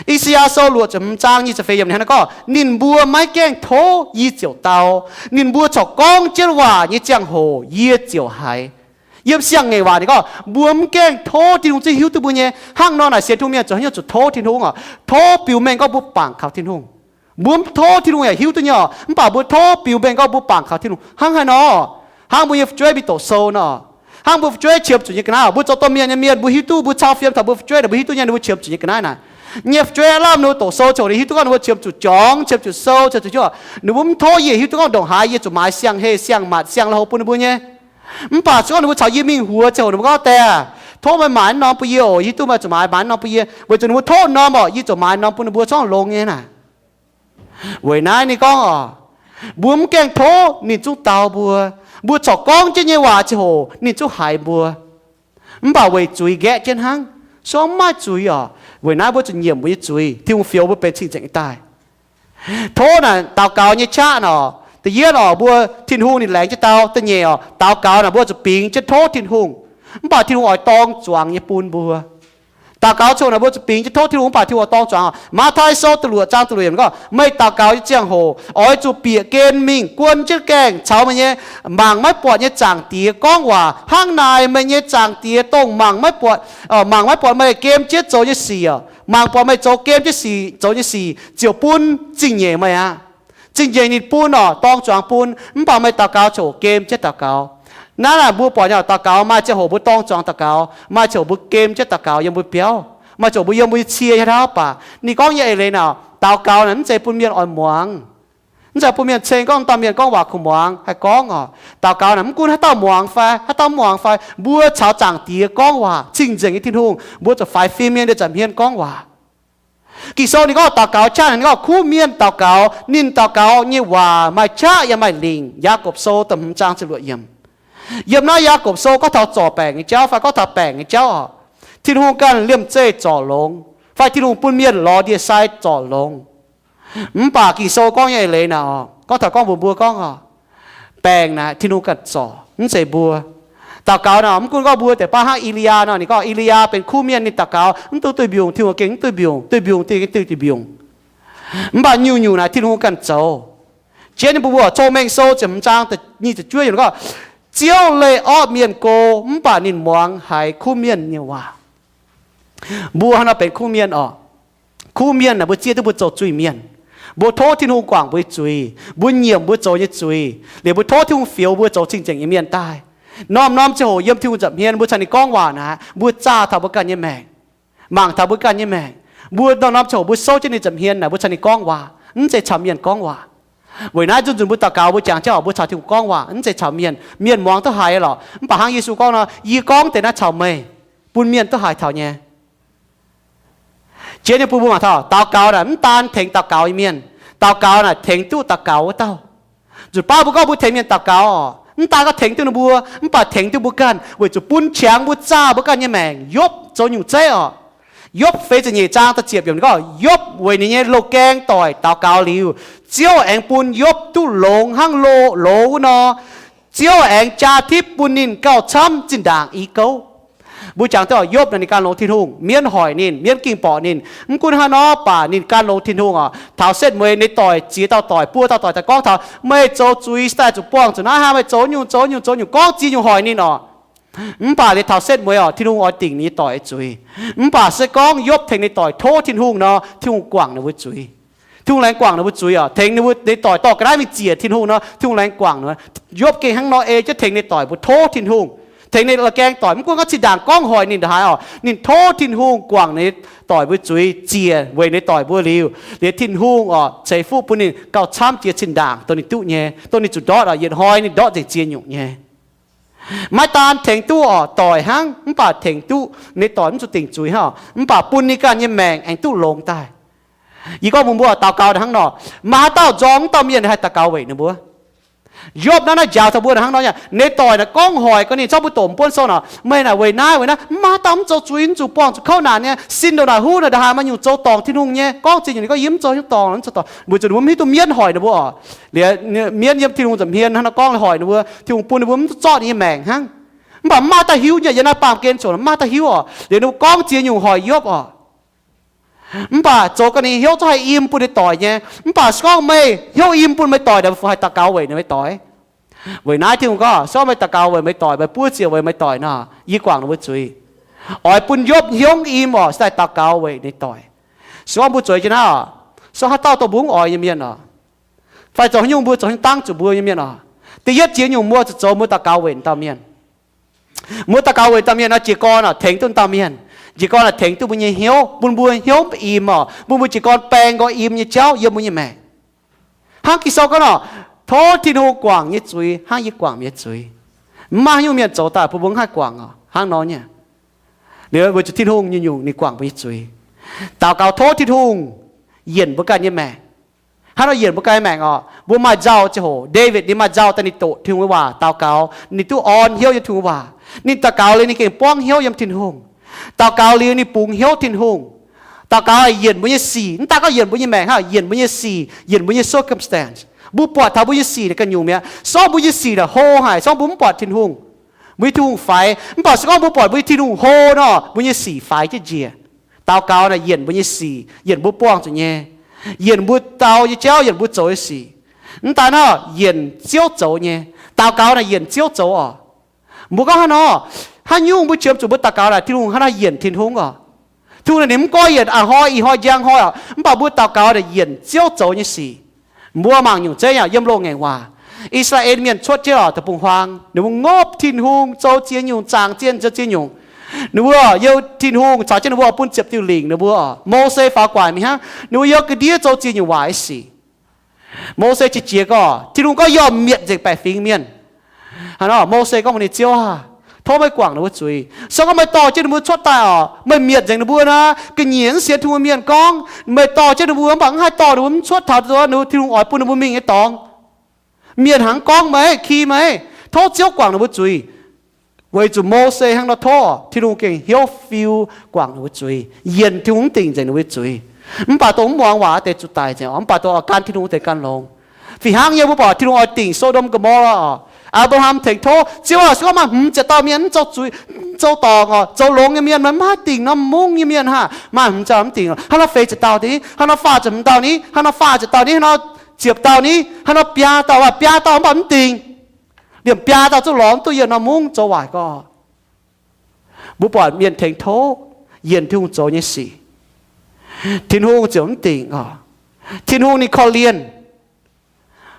I^saa^yaa Sou luoqc ziepc hmz zaang nyic ziepc feix yiemc ninh hnangv naaiv gorngv, ninh mbuo maiv gaengh tov yie ziouc dau. Ninh mbuo corc gorngv jienv waac nyei ziangh hoc yie ziouc haiz. Yiem siang-ngaengc waac ninh gorngv, mbuo mv gaengh tov Tin-Hungh zungv hiuv duqv mbuo nyei. Hnangv nor naaic sienx Tin-Hungh mienh zuqc haaix nyungc zuqc tov Tin-Hungh oc. Tov biux mengh gorngv mbuo bangc kaux Tin-Hungh. Mbuo mv tov Tin-Hungh yaac hiuv duqv nyei oc, mv baac mbuo tov biux mengh gorngv mbuo bangc kaux Tin-Hungh. Hnangv haaix nor? Hnangv mbuo nyei fu'jueiv mingh doqc sou nor. Hnangv mbuo fu'jueiv qiemx zuqc nyei ga'naaiv, mbuo zoux domh mienh nyei mienh, mbuo hiuv duqv, mbuo cau fiem taux mbuo fu'jueiv naaic, mbuo hiuv duqv nyei, ninh mbuo qiemx zuqc nyei ga'naaiv naaic. Nyei fu'jueiv aav lamh ninh mbuo doqc sou ziouc ninh hiuv duqv gorngv ninh mbuo qiemx zuqc jorngx, qiemx zuqc sou, qiemx zuqc jienv. Ninh mbuo mv tov yie hiuv duqv gorngv ndongc haaix yie zuqc maaiz siang-heh siang-matc siang-lauh bun ninh mbuo nyei. Mv baac se gorngv ninh mbuo caux yie mingh huox ziangh hoc ninh mbuo gorngv, Diex, Tov meih maaiz norm bun yie oc. Yie duqv meih zuqc maaiz, maaiz norm bun yie, weic zuqc ninh mbuo tov norm oc, yie zuqc maaiz norm bun ninh mbuo corc longx nyei naaic. Weic naaiv ninh gorngv oc, mbuo mv gaengh tov ninh zungv dau mbuo. Mbuo corc gorngv jienv nyei waac ziangh hoc ninh zungv haiz mbuo. Mv baac weic zuiz nqaeqv jienv hnangv, se gorngv mv maaih zuiz oc. Weic naaiv mbuo zuqc nyiemc mbuo nyei zuiz, Tin-Hungh fioux mbuo benx cing-nzengc nyei daaih. Tov naaic daux gaux nyei qaqv nor, da'yietv oc, mbuo Tin-Hungh ninh laengz jienv dau. Da'nyeic oc, daux gaux naaic mbuo zuqc bingx jienv tov Tin-Hungh, mv baac Tin-Hungh oix dorng zuangx nyei bun mbuo. Daux gaux ziangh hoc naaic mbuo zuqc bingx jienv tov Tin-Hungh, mv baac Tin-Hungh oix dorng zuangx oc. Matv^taai Sou da'luoqc zaang da'luoqc yiemc gorngv, meih daux gaux nyei ziangh hoc oix zuqc bieqc gen mingh guon jienv gaengh caux meih nyei mangc maiv buatc nyei Zaangc Diex gorngv waac. Hnangv naaic meih nyei Zaangc Diex dongh mangc maiv buatc, mangc maiv buatc meih gem jienv zoux nyei sic, mangc buatc meih zoux gem jienv sic, zoux nyei sic ziouc bun zingh nyeic meih aqv. Zingh nyeic ninh bun oc, dorng zuangx bun, mv baac meih daux gaux ziouc gem jienv daux gaux. Naaiv naaic mbuo buatc nyei oc, daux gaux maaih ziangh hoc mbuo dorng zuangx daux gaux, maaih ziangh hoc mbuo gem jienv daux gaux yiem mbuo biauv, maaih ziangh hoc mbuo yiem mbuo nyei cie nyei hnangv. Mv baac ninh gorngv nyei eix leiz naaic, daux gaux naaic mv zeiz bun mienh oix muangx. Mv zeiz bun mienh ceng gorngv dauh mienh gorngv waac kuh muangx haih gorngv oc. Daux gaux naaic mv gunv haaix dauh muangx fai haaix dauh mv muangx fai, mbuo caux Zaangc Diex gorngv waac, cing-nzengc nyei Tin-Hungh, mbuo zuqc faix fim mienh nyei nza'hmien gorngv waac. Ging-Sou ninh gorngv daux gaux qaqv, ninh gorngv kuv mienh daux gaux, ninh daux gaux nyei waac maaih qaqv yaac maaih lingc. Yaagorpc Sou da'hmz zaang ziepc luoqc yiemc. Yiem naaiv Yaagorpc Sou gorngv taux zorc baengc nyei jauv fai gorngv taux baengc nyei jauv oc, Tin-Hungh ganh liemh zeih zorc longx, fai Tin-Hungh bun mienh lorz ndie-sai zorc longx. Mv baac Ging-Sou gorngv nyei eix leiz naaic oc, gorngv taux gorngv mbuox mbuo gorngv oc, baengc naaic Tin-Hungh ganh zorc, mv zeiz mbuo. Daux gaux naaic mv gunv gorngv mbuo deix baav hnangv I^li^yaa nor, ninh gorngv I^li^yaa benx kuv mienh, ninh daux gaux mv duqv duih mbiungc, Tin-Hungh gengh mv duih mbiungc, duih mbiungc, Tin-Hungh gengh duih mbiungc. Mv baac nyungc-nyungc naaic Tin-Hungh ganh zoux. Jiex ninh mbuo mbuo Cong-Mengh Sou ziepc hmz zaang nyic ziepc juov yiemc gorngv, Ziouv leih orqv mienh go, mv baac ninh muangx haiz kuv mienh nyei waac. Mbuo hnangv nor benx kuv mienh oc. Kuv mienh naaic mbuo zieqv duqv mbuo zoux zuiz-mienh. Mbuo tov Tin-Hungh guangc mbuo nyei zuiz, mbuo nyiemc mbuo zoux nyei zuiz, liemh mbuo tov Tin-Hungh fioux mbuo zoux cing-nzengc nyei mienh daaih. Norm-norm ziangh hoc yiem Tin-Hungh nza'hmien mbuo caux ninh gorngv waac naaic, mbuo zaah taux mbuo ganh nyei maengc, mangc taux mbuo ganh nyei maengc. Mbuo norm-norm ziangh hoc mbuo souv jienv ninh nza'hmien naaic mbuo caux ninh gorngv waac, mv zeiz caux mienh gorngv waac. Weic naaiv nzunc nzunc mbuo daux gaux mbuo jangx jienv oc, mbuo caux Tin-Hungh gorngv waac, mv zeiz caux mienh. Mienh muangx duqv haiz lorqc, mv baac hnangv Yesu gorngv nor, yie gorngv deix naaiv caux meih, bun mienh duqv haiz taux nyei. Jiex nyei bun mbuo mangc taux, daux gaux naaic mv daan tengx daux gaux nyei mienh, daux gaux naaic tengx duqv daux gaux wuov dauh. Nzunc baav mbuo gorngv mbuo tengx mienh daux gaux oc, mv daan gorngv tengx duqv ninh mbuo, mv baac tengx duqv mbuo ganh, weic zuqc bun qangx mbuo zaah mbuo ganh nyei maengc. Yopv zoux nyungc zeiv oc. Yopv feix ziepc nyeic zaang da'ziepc yiemc gorngv, Yopv weic ninh nyei loz-gaeng doic daux gaux liuz, Ziouv aengx bun Yopv duqv longx hnangv loz-loz wuov nor. Ziouv aengx jaa tipv bun ninh gauh camv zinh ndaangc i gouv. Mbuo jangx duqv Yopv naaic ninh gan longx Tin-Hungh, mienv hoic ninh, mienv ging borqc ninh. Mv gunv hnangv nor, mv baac ninh gan longx Tin-Hungh oc. Taux setv mueiz ninh doic ziex dauh doic, buo dauh doic daaih gorngv taux, meih zoux zuiz se daaih zuqc buangh zuqc naaiv hnangv, meih zoux nyungc zoux nyungc zoux nyungc, gorngv ziex nyungc hoic ninh oc. Mv baac liuz taux setv mueiz oc, Tin-Hungh oix dingc ninh nyei doic nyei zuiz. Mv baac se gorngv Yopv tengx ninh doic tov Tin-Hungh nor, Tin-Hungh guangc ninh mbuo zuiz. Tin-Hungh laengz guangc ninh mbuo zuiz oc, tengx ninh mbuo nyei doic dorh ga'naaiv mingh ziec Tin-Hungh nor, Tin-Hungh laengz guangc ninh. Yopv gengh hnangv nor ei jienv tengx ninh doic mbuo tov Tin-Hungh, tengx ninh loz-gaeng doic, mv gunv gorngv zinh ndaangc gorngv hoic ninh ndongc haaix oc, ninh tov Tin-Hungh guangc ninh doic mbuo zuiz ziec weic ninh doic mbuo liuz, liuz Tin-Hungh oc ceix fuqv bun ninh gauh camv jiex zinh ndaangc dongh ninh duqv nyei, dongh ninh zuqc ndortv oc, yietc hnoi ninh ndortv nzengc ziex nyungc nyei. Maiv daan tengx duqv oc doic hnangv, mv baac tengx duqv ninh doic mv zuqc dingc zuiz hnangv oc, mv baac bun ninh ganh nyei maengc aengx duqv longx daaih. Yie gorngv mbuox mbuo daux gaux hnangv nor, maaih haaix dauh nzorng mv dauh mienh haih daux gaux weic ninh mbuo? Yopv naaiv naaiv njaaux taux mbuo hnangv nor nyei. Ninh doic naaic gorngv hoic ga'naaiv, ninh zorqv mbuo doqc mv buonv sou nor, meih naaic weic naaiv weic naaiv, mv maaih haaix dauh mv zoux zuiz, mv zuqc buangh zuqc kouv naanc nyei, sin ndongc naaic huv naaic ndongc haaix maaih nyungc zoux dorngc Tin-Hungh nyei. Gorngv ziex nyungc ninh gorngv yie mv zoux haaix nyungc dorngc, mv zoux dorngc. Weic zuqc ninh mbuo mv hiuv duqv mienv hoic ninh mbuo oc. Liuz mienv yiem Tin-Hungh nza'hmien hnangv nor gorngv hoic ninh mbuo, Tin-Hungh bun ninh mbuo mv duqv zorqv ninh nyei maengc hnangv. Mv baac mv maaih dauh hiuv nyei, yiem naaiv baamh gen ziouc mv maaih dauh hiuv oc. Liuz ninh mbuo gorngv ziex nyungc hoic Yopv oc. Mv baac zoux ga'naaiv hnyouv zungv haih im bun ninh doic nyei. Mv baac se gorngv meih hnyouv im bun meih doic naaic, meih fungc haih daux gaux weic meih doic? Weic naaiv Tin-Hungh gorngv, se gorngv meih daux gaux weic meih doic, meih buov ziec weic meih doic nor, yie guangc ninh mbuo zuiz. Oix bun Yopv hnyouv im oc, se daaih daux gaux weic ninh doic. Se gorngv mbuo zueiz jienv naaiv oc, se gorngv haaix dauh dongh mbuo mv oix nyei mienh oc, fai zoux haaix nyungc mbuo zoux haaix nyungc dangv zuqc mbuo nyei mienh oc, da'yietv ziex nyungc mbuo zuqc zoux mbuo daux gaux weic dauh mienh. Mbuo daux gaux weic dauh mienh nor, jiez gorn oc tengx duqv dauh mienh. Jiez gorn oc tengx duqv mbuo nyei hnyouv, bun mbuo hnyouv mv im oc, bun mbuo jiez gorn baeng nqoi im nyei jauv yiem mbuo nyei maengc. Hnangv Ging-Sou gorngv nor, tov Tin-Hungh guangc nyei zuiz hnangv yie guangc meih nyei zuiz. Mv maaih haaix nyungc mienh zoux daaih bun mbuo mv haih guangc oc, hnangv nor nyei. Liuz weic zuqc Tin-Hungh nyungc-nyungc ninh guangc mbuo nyei zuiz. Daux gaux tov Tin-Hungh yienc mbuo ganh nyei maengc. Hnangv nor yienc mbuo ganh nyei maengc oc. Mbuo maaih nzauh ziangh hoc, Ndaawitv ninh maaih nzauh daaih ninh doqc Tin-Hungh nyei waac daux gaux, ninh duqv orn hnyouv yiem Tin-Hungh waac. Ninh daux gaux liuz ninh gengh buangv hnyouv yiem Tin-Hungh. Daux gaux liuz ninh bungx hnyouv Tin-Hungh. Daux gaux yienc mbuo nyei sic, mv daaih gorngv yienc mbuo nyei maengc hnangv, yienc mbuo nyei sic, yienc mbuo nyei circumstance. Mbuo buatc taux mbuo nyei sic naaic ganh nyungc mi'aqv. Se gorngv mbuo nyei sic naaic hlo haic, se gorngv mbuo mv buatc Tin-Hungh, mbuo nyei Tin-Hungh faix. Mv baac se gorngv mbuo buatc mbuo nyei Tin-Hungh hlo nor, mbuo nyei sic faix jienv njiec. Daux gaux naaic yienc mbuo nyei sic, yienc mbuo buangh zuqc nyei, yienc mbuo dau nyei jauv, yienc mbuo zoux nyei sic. Mv daaih nor yienc Ziouv zoux nyei. Daux gaux naaic yienc Ziouv zoux oc. Mbuo gorngv hnangv nor, haaix nyungc mbuo qiemx zuqc mbuo daux gaux naaic Tin-Hungh hnangv naaiv yienc Tin-Hungh oc. Tin-Hungh naaic ninh mv gorngv yienc a'hnoi ih hnoi njang hnoi oc, mv baac mbuo daux gaux naaic yienc Ziouv zoux nyei sic. Mbuo mangc nyungc zeiv yaac yiem loz-ngaengc waac, I^saa^laa^en Mienh cuotv jienv oc deic-bung-huaang, ninh mbuo ngopv Tin-Hungh, zoux ziex nyungc, zaangc ziex nyungc, zoux ziex nyungc. Ninh mbuo youz Tin-Hungh caux jienv ninh mbuo bun ziepc diuh lingc ninh mbuo oc. Mose faaux gu'nguaaic mingh hnangv, ninh mbuo youz ga'ndiev zoux ziex nyungc waac nyei sic. Mose qiex jiez gorngv, Tin-Hungh gorngv, Yie oix mietc nzengc baeqc fingx mienh. Hnangv nor Mose gorngv mbuox ninh, Ziouv aah, tov meih guangc ninh mbuo zuiz. Se gorngv meih dorh jienv ninh mbuo cuotv daaih oc, meih mietc nzengc ninh mbuo nor, ga'nyiec mv sienx Tin-Hungh mienh gorngv meih dorh jienv ninh mbuo, mv baac mv haih dorh ninh mbuo mv cuotv taux ninh mbuo Tin-Hungh oix bun ninh mbuo mingh nyei dorngx. Mienh hnangv gorngv meih, ki meih, tov Ziouv guangc ninh mbuo zuiz. Weic zuqc Mose hnangv nor tov, Tin-Hungh gengh hnyouv fiu guangc ninh mbuo zuiz, yienc Tin-Hungh mv dingc nzengc ninh mbuo zuiz. Mv baac dongh mv muangx waac deix zuqc daic nzengc oc. Mv baac dongh oix gan Tin-Hungh deix gan longx. Fih hnangv nyei mbuo buatc Tin-Hungh oix dingc So^ndom Go^mo^laa oc. Apc^laa^ham tengx tov, Ziouv aah, se gorngv maaih hmz ziepc dauh mienh mv zoux zuiz, mv zoux dorngc oc, zoux longx nyei mienh, meih mv haih dingc norm mungv nyei mienh hnangv. Maaih hmz ziepc dauh mv dingc, hnangv nor feix ziepc dauh ni, hnangv nor faah ziepc hmz dauh ni, hnangv nor faah ziepc dauh ni, hnangv nor ziepc dauh ni, hnangv nor biaa dauh, biaa dauh mv baac mv dingc. Liemh biaa dauh zungv lorz mv duqv yiem norm mungv zoux waaic gorx. Mbuo buatc mienh tengx tov, yienc Tin-Hungh zoux nyei sic, Tin-Hungh ziouc mv dingc oc. Tin-Hungh ninh korv-lienh.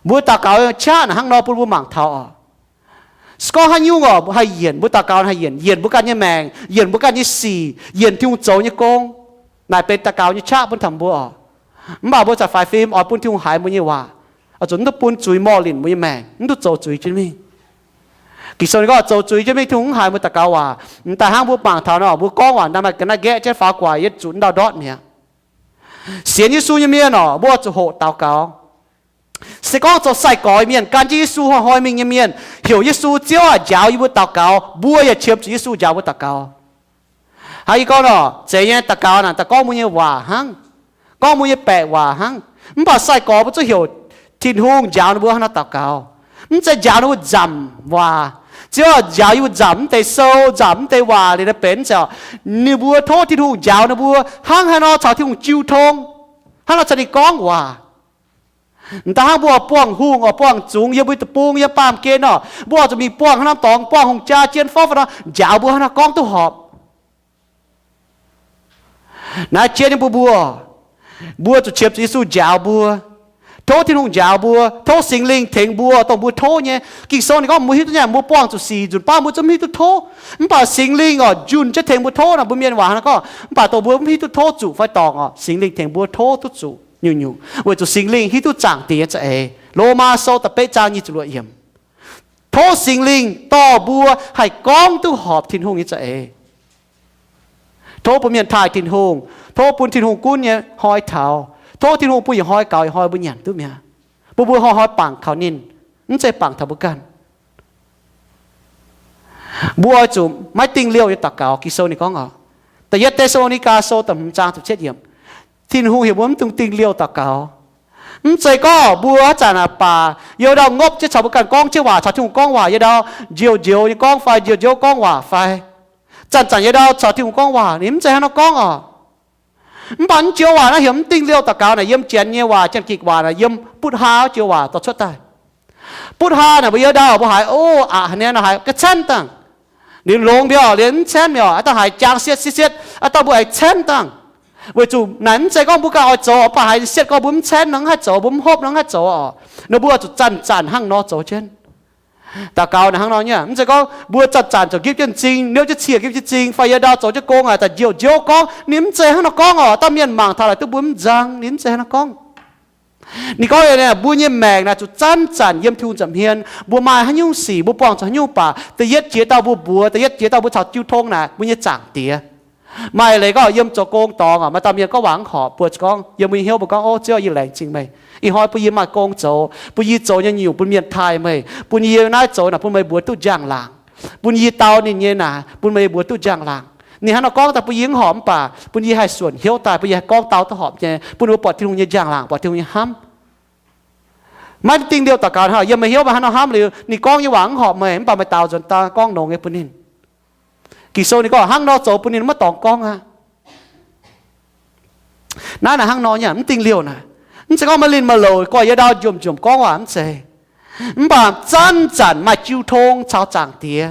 Mbuo daux gaux qaqv naaic hnangv nor bun mbuo mangc taux oc. Se gorngv haaix nyungc oc, mbuo haih yienc, mbuo daux gaux haih yienc, yienc mbuo ganh nyei maengc, yienc mbuo ganh nyei sic, yienc Tin-Hungh zoux nyei gong. Naaic benx daux gaux nyei qaqv bun taux mbuo oc. Mv baac mbuo caux faix fim oix bun Tin-Hungh haiz mbuo nyei waac, oix zuqc mv duqv bun zuiz morh linc mbuo nyei maengc, mv duqv zoux zuiz jienv mingh. Ging-Sou ninh gorngv zoux zuiz jienv mingh Tin-Hungh mv haiz mbuo daux gaux waac. M'daaih hnangv mbuo mangc taux nor, mbuo gorngv waac naaiv maaih ga'naaiv nqaeqv jienv faaux guaax yietv zuqc ndau ndortv mi'aqv. Sienx Yesu nyei mienh oc, mbuo zuqc hoqc daux gaux. Se gorngv zoux sai-gorx mienh gan jienv Yesu hnoi-hnoi mingh nyei mienh, heuc Yesu, Ziouv aac, njaaux yie mbuo daux gaux, mbuo yaac qiemx zuqc Yesu njaaux mbuo daux gaux. Hnangv yie gorngv nor, zeiz nyei daux gaux naaic daaih gorngv mbuo nyei waac hnangv, gorngv mbuo nyei baeqc waac hnangv. Mv baac sai-gorx mbuo zungv heuc Tin-Hungh njaaux ninh mbuo hnangv nor daux gaux. Mv zeiz njaaux ninh mbuo nzamc waac. Ziouv aah, njaaux yie mbuo nzamc mv deix sou, nzamc mv deix waac liuz naaiv benx mv zeiz oc. Ninh mbuo tov Tin-Hungh njaaux ninh mbuo hnangv haaix nor caux Tin-Hungh jiu tong, hnangv nor caux ninh gorngv waac. M'daaih hnangv mbuo oix buangh hungh, oix buangh zungx yiem mbuo deic-bung, yiem baamh gen oc, mbuo oix zuqc mingh buangh haaix norm dorngx, buangh hungh jaa jien forv fai nor, njaaux mbuo hnangv nor gorngv duqv horpc. Naaiv jienv nyei mbuo, mbuo, mbuo zuqc qiemx zuqc Yesu njaaux mbuo. Tov Tin-Hungh njaaux mbuo, tov Singx Lingh tengx mbuo, dongh mbuo tov nyei. Ging-Sou ninh gorngv mbuo hiuv duqv nyei, mbuo buangh zuqc sic nzunc baav mbuo zungv mv hiuv duqv tov. Mv baac Singx Lingh oix njunh jienv tengx mbuo tov nor, mbuo mienh waac hnangv gorngv, mv baac dongh mbuo mv hiuv duqv tov zuqc fai dorngc oc, Singx Lingh tengx mbuo tov duqv zuqc nyungc-nyungc, weic zuqc Singx Lingh hiuv duqv zaangc Diex nyei za'eix. Lomaa Sou da'betv zaang nyic ziepc luoqc yiemc. Tov Singx Lingh dorh mbuo haih gorngv duqv horpc Tin-Hungh nyei za'eix. Tov bun mienh taaih Tin-Hungh. Tov bun Tin-Hungh gunv nyei hnoi taux. Tov Tin-Hungh bun yietc hnoi gaux yietc hnoi mbuo nyanc duqv mi'aqv. Bun mbuo hnoi-hnoi bangc kaux ninh, mv zeiz bangc taux mbuo ganh. Mbuo oix zuqc maiv dingh liouh nyei daux gaux. Ging-Sou ninh gorngv oc, Da'yietv Te^saa^lo^ni^gaa Sou da'hmz zaang ziepc cietv yiemc, Tin-Hungh heuc mbuo mv dungx dingh liouh daux gaux. Mv zeiz gorngv mbuo haaix zanc naaic baac youz ndau ngopv jienv caux mbuo ganh gorngv jienv waac, caux Tin-Hungh gorngv waac, youz ndau njiouv njoux nyei gorngv fai njiouv njoux gorngv waac fai, zanc-zanc youz ndau caux Tin-Hungh gorngv waac, ninh mv zeiz hnangv nor gorngv oc. Mv baac mv joux waac naaiv heuc mv dingh liouh daux gaux naaic, yiem Janx nyei waac, Janx-Gikc waac naaic, yiem butv haa joux waac dorh cuotv daaih. Butv haa naaic mbuo youz ndau mbuo haiz, o, aqc haaix nyungc nor haiz ga'canh dangh. Ninh longx mbiauh liuz mv caenv mi'aqv, a'dangh haiz jang sietv sietv sietv, a'dangh mbuo haiz caenv dangh. Weic zuqc naaic mv zeiz gorngv mbuo ganh oix zoux, mv baac haiz sietv gorngv mbuo mv caenv nor haih zoux, mbuo mv hopv nor haih zoux oc. Nor mbuo zuqc zanc-zanc hnangv nor zoux jienv. Daux gaux naaic hnangv nor nyei, mv zeiz gorngv mbuo zanc-zanc ziouc nqipv jienv m'zing, niouv jienv cie nqipv jienv m'zing, fai youz ndau zoux jienv gong aac, daaih njiouv njoux gorngv, ninh mv zeiz hnangv nor gorngv oc. A'dangh mienh mangc taux naaic duqv mbuo mv nzang, ninh mv zeiz hnangv nor gorngv. Ninh gorngv, mbuo nyei maengc naaic zuqc zanc-zanc yiem Tin-Hungh nza'hmien. Mbuo maaih haaix nyungc sic, mbuo buangh zuqc haaix nyungc baac, da'yietv jiex dauh mbuo mbuox, da'yietv jiex dauh mbuo caux jiu tong naaic, mbuo nyei Zaangc Diex. Maaih leiz gorngv yiem zoux gong dorngx aac, maaih dauh mienh gorngv waac mv horpc, mbuo gorngv yiem mbuo nyei hnyouv mbuo gorngv, Ov, Ziouv, yie laengz zingh meih. Ih hnoi bun yie maaih gong zoux, bun yie zoux nyei nyungc bun mienh taaih meih, bun yie naaiv zoux naaic bun meih mbuox duqv njang-laangc, bun yie dau ninh nyei naaic bun meih mbuox duqv njang-laangc. Ninh hnangv nor gorngv daaih bun yie mv horpc, mv baac bun yie haih suonc hnyouv daaih, bun yie haih gorngv dau duqv horpc nyei, bun mbuo buatc Tin-Hungh nyei njang-laangc, buatc Tin-Hungh nyei hnamv. Maiv dingh liouh daux gaux hnangv, yiem meih hnyouv meih hnangv nor hnamv liuz, ninh gorngv nyei waac mv horpc meih, mv baac meih daaux nzuonx daaih gorngv longx nyei bun ninh. Ging-Sou ninh gorngv hnangv nor zoux bun ninh maiv dorngx gorngv aqv. Naaiv naaic hnangv nor nyei, mv dingh liouh naaic. Mv zeiz gorngv maaih linh maaih louc gorx-youz ndau njomc-njomc gorngv waac mv zeiz. Mv baac zanc-zanc maaih jiu tong caux Zaangc Diex.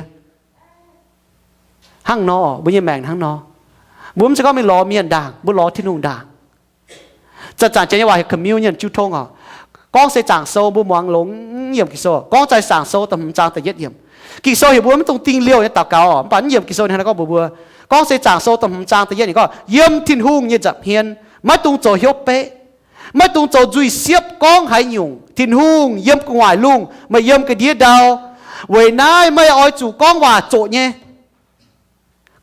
Hnangv nor, mbuo nyei maengc hnangv nor. Mbuo mv zeiz gorngv mingh lorz mienh ndaangc, mbuo lorz Tin-Hungh ndaangc. Zanc-zanc janx nyei waac heuc communion, jiu tong oc. Gorngv se Zaangc Sou mbuo muangx longx, mv yiemc Ging-Sou. Gorngv se Zaangc Sou da'hmz zaang da'yietv yiemc. Ging-Sou heuc mbuo mv dungx dingh liouh nyei daux gaux oc, mv baac mv yiemc Ging-Sou hnangv naaiv gorngv mbuox mbuo. Gorngv se Zaangc Sou da'hmz zaang da'yietv yiemc gorngv, yiem Tin-Hungh nyei nza'hmien maiv dungx zoux hnyouv beqv, maiv dungx zoux nzuih siepv gorngv haaix nyungc. Tin-Hungh yiem gu'nguaaic lungh, meih yiem ga'ndiev ndau. Weic naaiv meih oix zuqc gorngv waac zoqc nyei.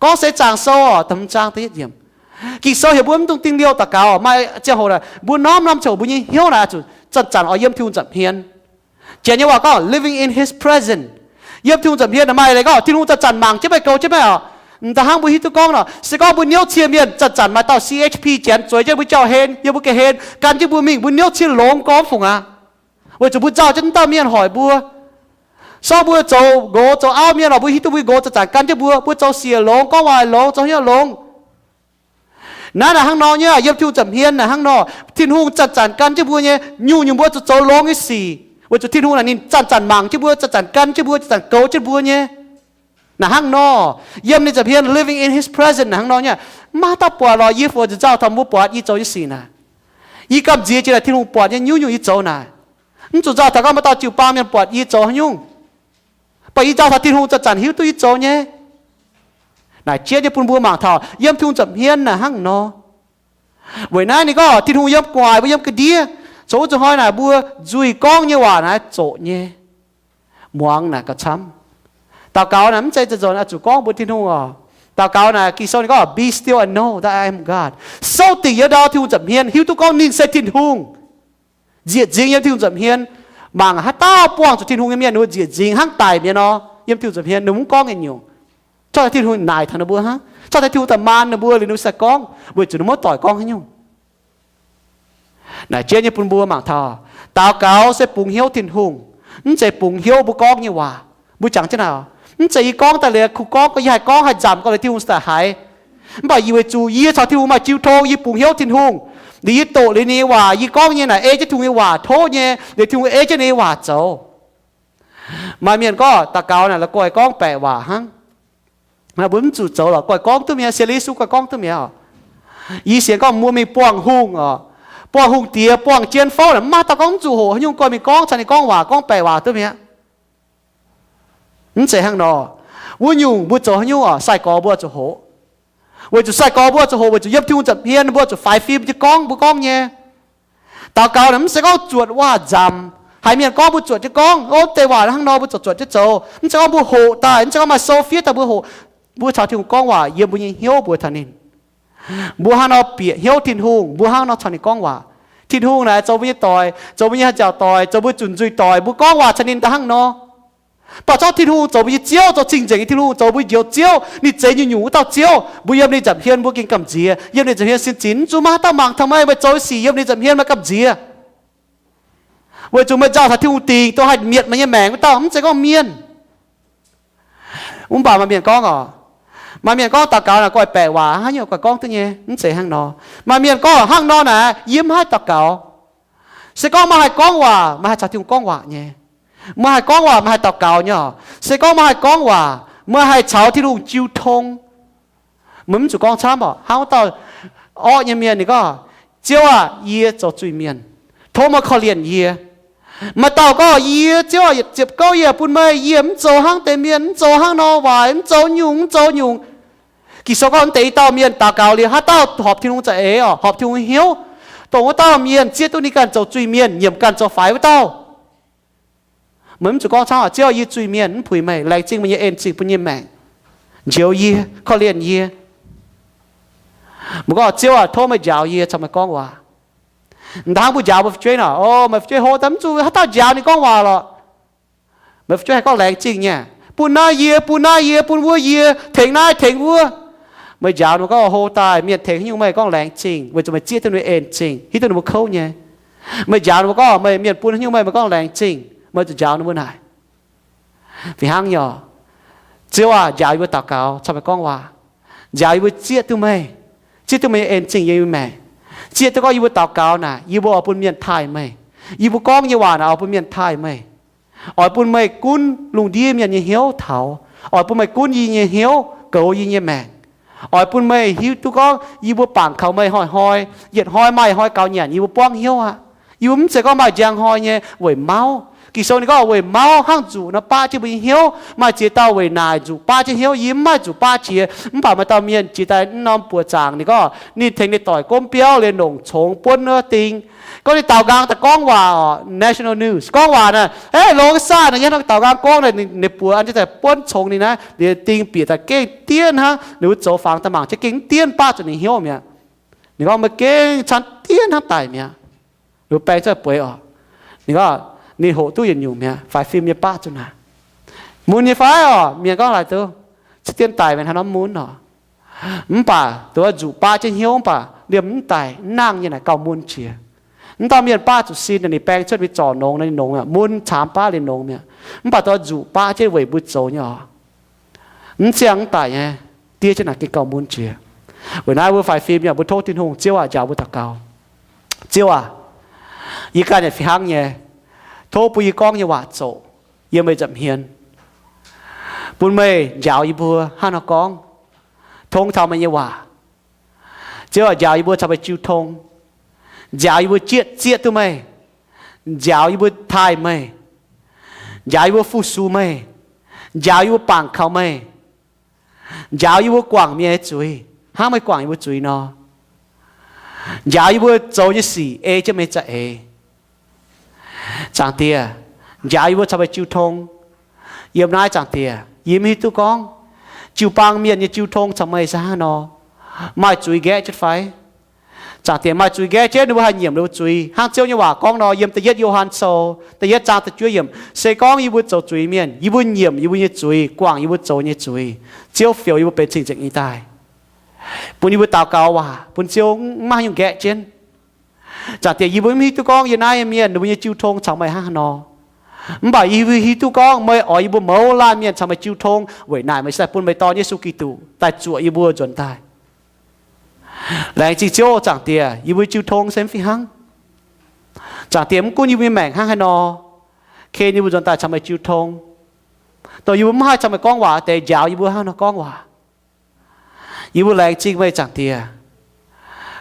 Gorngv se Zaangc Sou oc, da'hmz zaang da'yietv yiemc. Ging-Sou heuc mbuo mv dungx dingh liouh daux gaux. Maaih ziangh hoc naaic mbuo norm-norm ziangh hoc mbuo nyei hnyouv naaic zuqc zanc-zanc oix yiem Tin-Hungh nza'hmien. Janx nyei waac gorngv living in His presence. Yiem Tin-Hungh nza'hmien naaic maaih leiz gorngv Tin-Hungh zanc-zanc mangc jienv meih, goux jienv meih oc. M'daaih hnangv mbuo hiuv duqv gorngv nor, se gorngv mbuo niouv cie mienh zanc-zanc maaih dauh C H P Janx zueiz jienv mbuo jauv-hlen, yiem mbuo ga'hlen, gan jienv mbuo mingh, mbuo niouv cie longx gormx fungc aqv. Weic zuqc mbuo nzauh jienv dauh mienh hoic mbuo. Sorng mbuo zoux nqox zoux auv mienh oc, mbuo hiuv duqv mbuo nqox zanc-zanc gan jienv mbuo, mbuo zoux siec longx, gorngv waac longx, zoux hnyouv longx. Naaiv naaic hnangv nor nyei, yiem Tin-Hungh nza'hmien naaic hnangv nor, Tin-Hungh zanc-zanc gan jienv mbuo nyei, nyungc-nyungc mbuo zuqc zoux longx nyei sic. Weic zuqc Tin-Hungh naaic ninh zanc-zanc mangc jienv mbuo, zanc-zanc gan jienv mbuo, zanc-zanc goux jienv mbuo nyei. Naaic hnangv nor, yiem ninh nza'hmien, living in His presence naaic hnangv nor nyei, maiv dauh buatc lorqc, yie fu nzauh taux mbuo buatc yie zoux nyei sic naaic. Yie gamh nziex jiex naaic Tin-Hungh buatc nyei nyungc-nyungc yie zoux naaic. Mv zuqc nzauh taux gorngv maaih dauh jiu-baang mienh buatc yie zoux haaix nyungc. Mv baac yie nzauh taux Tin-Hungh zanc-zanc hiuv duqv yie zoux nyei. Naaic jienv nyei bun mbuo mangc taux yiem Tin-Hungh nza'hmien naaic hnangv nor. Weic naaiv ninh gorngv Tin-Hungh yiem gu'nguaaic, mbuo yiem ga'ndiev. Zoux wuov zuqc hnoi naaic mbuo nzuih gorngv nyei waac naaic zoqc nyei. Muangx naaic gauh camv. Daux gaux naaic mv zeiz zoux nzunc oix zuqc gorngv mbuox Tin-Hungh oc. Daux gaux naaic Ging-Sou ninh gorngv, be still and know that I am God. Souv dingc yiem ndau Tin-Hungh nza'hmien, hiuv duqv gorngv ninh se Tin-Hungh. Nzieqc nzingx yiem Tin-Hungh nza'hmien. Mangc haaix dauh buangh zuqc Tin-Hungh nyei mienh, ninh mbuo nzieqc nzingx hnangv daic mienh nor, yiem Tin-Hungh nza'hmien ninh mbuo mv gorngv nyungc. Corc Tin-Hungh naaic taux ninh mbuo hnangv. Corc Tin-Hungh daaih maan ninh mbuo liuz ninh mbuo sai gorngv, weic zuqc ninh mbuo maiv doic gorngv haaix nyungc. Naaic jienv nyei bun mbuo mangc taux, daux gaux se bungx hnyouv Tin-Hungh, mv zeiz bungx hnyouv mbuo gorngv nyei waac. Mbuo jangx jienv naaic, mv zeiz yie gorngv daaih liuz kuh gorngv, yie haih gorngv haih nzamc gorngv liuz Tin-Hungh daaih haiz. Mv baac yie weic zuqc yie caux Tin-Hungh maaih jiu tong, yie bungx hnyouv Tin-Hungh. Liuz yie doqc liuz ninh nyei waac, yie gorngv nyei naaic ei jienv Tin-Hungh nyei waac tov nyei, liuz Tin-Hungh ei jienv ninh nyei waac zoux. Maaih mienh gorngv daux gaux naaic la'guaih gorngv baeqc waac hnangv. Mbuo mv zuqc zoux lorqc, guaih gorngv duqv mi'aqv, sienx Yesu guaih gorngv duqv mi'aqv oc. Yie sienx gorngv mbuo mingh buangh hungh oc, buangh hungh diex, buangh jienv fouv naaic, mv maaih dauh gorngv mv zuqc hoqc haaix nyungc guaih mingh gorngv caux ninh gorngv waac, gorngv baeqc waac duqv mi'aqv. Mv zeiz hnangv nor. Wuov nyungc mbuo zoux haaix nyungc oc, sai-gorx mbuo zuqc hoqc. Weic zuqc sai-gorx mbuo zuqc hoqc, weic zuqc yiem Tin-Hungh nza'hmien mbuo zuqc faix fim jienv gorngv mbuo gorngv nyei. Daux gaux naaic mv zeiz gorngv zuotc waac-nzamc, haiz mienh gorngv mbuo zuotc jienv gorngv, ov, deix waac hnangv nor mbuo zuotc zuotc jienv zoux. Mv zeiz gorngv mbuo hoqc daaih, mv zeiz gorngv maaih sou fiev daaih mbuo hoqc. Mbuo caux Tin-Hungh gorngv waac yiem mbuo nyei hnyouv mbuox taux ninh. Mbuo hnangv nor bieqc hnyouv Tin-Hungh, mbuo hnangv nor caux ninh gorngv waac. Tin-Hungh naaic zoux mbuo nyei doic, zoux mbuo nyei haih nziaauc doic, zoux mbuo zuqc nzuih doic, mbuo gorngv waac caux ninh daaih hnangv nor. Mv baac zorqv Tin-Hungh zoux mbuo nyei Ziouv, zoux cing-nzengc nyei Tin-Hungh, zoux mbuo njoux Ziouv, ninh zeix nyungc-nyungc wuov dauh Ziouv, mbuo yiem ninh nza'hmien mbuo gengh gamh nziex, yiem ninh nza'hmien sin zinx, mv zuqc maaih haaix dauh mangc taux meih, meih zoux nyei sic yiem ninh nza'hmien meih gamh nziex. Weic zuqc meih nzauh taux Tin-Hungh dingc, dongh haih mietc meih nyei maengc wuov dauh, mv zeiz gorngv mienh. Mv baac maaih mienh gorngv oc, maaih mienh gorngv daux gaux naaic guaih baeqc waac, haaix nyungc guaih gorngv duqv nyei, mv zeiz hnangv nor. Maaih mienh gorngv hnangv nor naaic yie mv haih daux gaux. Se gorngv meih haih gorngv waac, meih haih caux Tin-Hungh gorngv waac nyei. Meih haih gorngv waac, meih haih daux gaux nyei oc. Se gorngv meih haih gorngv waac, meih haih caux Tin-Hungh jiu tong. Meih mv zuqc gorngv camv oc. Hnangv wuov dauh orqv nyei mienh ninh gorngv, Ziouv aah, yie zoux zuiz-mienh. Tov meih korv-lienh yie. Maaih dauh gorngv, yie, Ziouv aah, yietc ziepc gouv yie bun meih, yie mv zoux hnangv deix mienh, mv zoux hnangv nor waaic, mv zoux nyungc, mv zoux nyungc. Ging-Sou gorngv mv deix i dauh mienh daux gaux liuz, haaix dauh horpc Tin-Hungh za'eix oc, horpc Tin-Hungh hnyouv, dongh wuov dauh mienh zieqv duqv ninh ganh zoux zuiz-mienh, nyiemc ganh zoux faix wuov dauh. Meih mv zuqc gorngv camv, Ziouv, yie zuiz-mienh, mv puix meih, laengz zingh meih nyei en-zingh bun yie nyei maengc, njoux yie, korv-lienh yie. Mbuo gorngv, Ziouv aac, tov meih njaaux yie caux meih gorngv waac. Hnangv mbuo njaaux mbuo fu'jueiv nor, o, meih fu'jueiv hlo daaih mv zuqc haaix dauh njaaux ninh gorngv waac lorqc. Meih fu'jueiv haih gorngv laengz zingh nyei. Bun naaiv yie, bun naaiv yie, bun wuov yie, tengx naaiv tengx wuov. Meih njaaux ninh mbuo gorngv, hlo daaih, mienh tengx haaix nyungc meih gorngv laengz zingh, weic zuqc meih zieqv duqv ninh mbuo en zingh, hiuv duqv ninh mbuo kouv nyei. Meih njaaux ninh mbuo gorngv, meih mienh bun haaix nyungc meih, meih gorngv laengz zingh, meih zuqc njaaux ninh mbuo naaic. Fih hnangv nyei oc. Ziouv aac, njaaux yie mbuo daux gaux caux meih gorngv waac. Njaaux yie mbuo zieqv duqv meih, zieqv duqv meih nyei en zingh yiem yie mbuo maengc. Zieqv duqv gorngv yie mbuo daux gaux naaic, yie mbuo oix bun mienh taaih meih. Yie mbuo gorngv nyei waac naaic oix bun mienh taaih meih. Oix bun meih gunv lungh ndiev mienh nyei hnyouv taux. Oix bun meih gunv yie nyei hnyouv, goux yie nyei maengc. Oix bun meih hiuv duqv gorngv yie mbuo bangc kaux meih hnoi-hnoi, yietc hnoi maaih hnoi gaux nyanc yie mbuo buangv hnyouv aqv. Yie mbuo mv zeiz gorngv maaih njang hnoi nyei weic mauv. Ging-Sou ninh gorngv weic mauv hnangv nzuqc nor baqv jienv mbuo nyei hnyouv. Maaih ziex dauh weic naaic nzuqc baqv jienv hnyouv. Yie mv maaih nzuqc baqv jiex, mv baac maaih dauh mienh jiex daaih mv norm buoz zaangc ninh gorngv ninh tengx ninh doic gomv biauv liuz nongc congx buonv wuov ding. Gorngv ninh daaux nqaang daaih gorngv waac oc, national news gorngv waac naaic, hei, longx saah naaic, yie hnangv daaux nqaang gorngv naaic, ninh buoz an jienv daaih buonv congx ninh naaiv liuz ding bieqc daaih gengh diev hnangv. Ninh mbuo zoux fangx daaih mangc jienv gengh mv diev, baqv zuqc ninh hnyouv mi'aqv. Ninh gorngv meih gengh camv diev hnangv daic mi'aqv. Ninh mbuo baeng cuotv bueix oc. Ninh gorngv ninh hoqc duqv yietc nyungc mi'aqv, faix fim nyei baqv zuqc naaic. Mun nyei fai oc? Mienh gorngv laaic duqv, ciev dien daic mienh haaix norm mun oc. Mv baac duqv nzuqc baqv jienv hnyouv mv baac liemh mv daic mv nangh nyei naaic gauh mun qiex. Mv dauh mienh baqv zuqc sin, ninh baeng cuotv mingh zorc nongx, ninh nongx mi'aqv, mun caamx baqv liuz nongx mi'aqv. Mv baac duqv nzuqc baqv jienv weic mbuo zoux nyei oc. Mv ziangh mv daic nyei, diev jienv naaic gengh gauh mun qiex. Weic naaiv mbuo faix fim yaac mbuo tov Tin-Hungh, Ziouv aac, njaaux mbuo daux gaux. Ziouv aac, yie ganh yaac fih hnangv nyei. Tov bun yie gorngv nyei waac zoqc yiem meih nza'hmien, bun meih njaaux yie mbuo hnangv nor gorngv, tong taux meih nyei waac. Ziouv aac, njaaux yie mbuo caux meih jiu tong, njaaux yie mbuo zieqv, zieqv duqv meih, njaaux yie mbuo taaih meih, njaaux yie mbuo fu-sux meih, njaaux yie mbuo bangc kaux meih, njaaux yie mbuo guangc mienh nyei zuiz hnangv meih guangc yie mbuo zuiz nor, njaaux yie mbuo zoux nyei sic ei jienv meih za'eix. Zaangc Diex, njaaux yie mbuo caux meih jiu tong. Yiem naaiv, Zaangc Diex, yie mv hiuv duqv gorngv jiu-baang mienh nyei jiu tong caux meih se hnangv nor, maaih zuiz nqaeqv jienv fai? Zaangc Diex, maaih zuiz nqaeqv jienv, ninh mbuo haih nyiemc ninh mbuo zuiz hnangv Ziouv nyei waac gorngv nor, yiem da'yietv Yo^han Sou da'yietv zaang da'juov yiemc, se gorngv yie mbuo zoux zuiz mienh, yie mbuo nyiemc yie mbuo nyei zuiz, guangc yie mbuo zoux nyei zuiz, Ziouv fioux yie mbuo benx cing-nzengc nyei daaih. Bun yie mbuo daux gaux waac bun Ziouv mv maaih haaix nyungc nqaeqv jienv. Zaangc Diex, yie mbuo mv hiuv duqv gorngv yiem naaiv nyei mienh ninh mbuo nyei jiu tong caux meih hnangv haaix nor. Mv baac yie mbuo hiuv duqv gorngv meih oix yie mbuo mouz laanh mienh caux meih jiu tong, weic naaic meih cingx daaih bun meih Dorn Yesu Giduc daaih zuoqc yie mbuo nzuonx daaih. Laengz zingh Ziouv, Zaangc Diex, yie mbuo jiu tong se mv fih hnangv. Zaangc Diex, mv gunv yie mbuo nyei maengc hnangv haaix nor, ken yie mbuo nzuonx daaih caux meih jiu tong, dongh yie mbuo mv haih caux meih gorngv waac deix, njaaux yie mbuo hnangv nor gorngv waac. Yie mbuo laengz zingh meih, Zaangc Diex.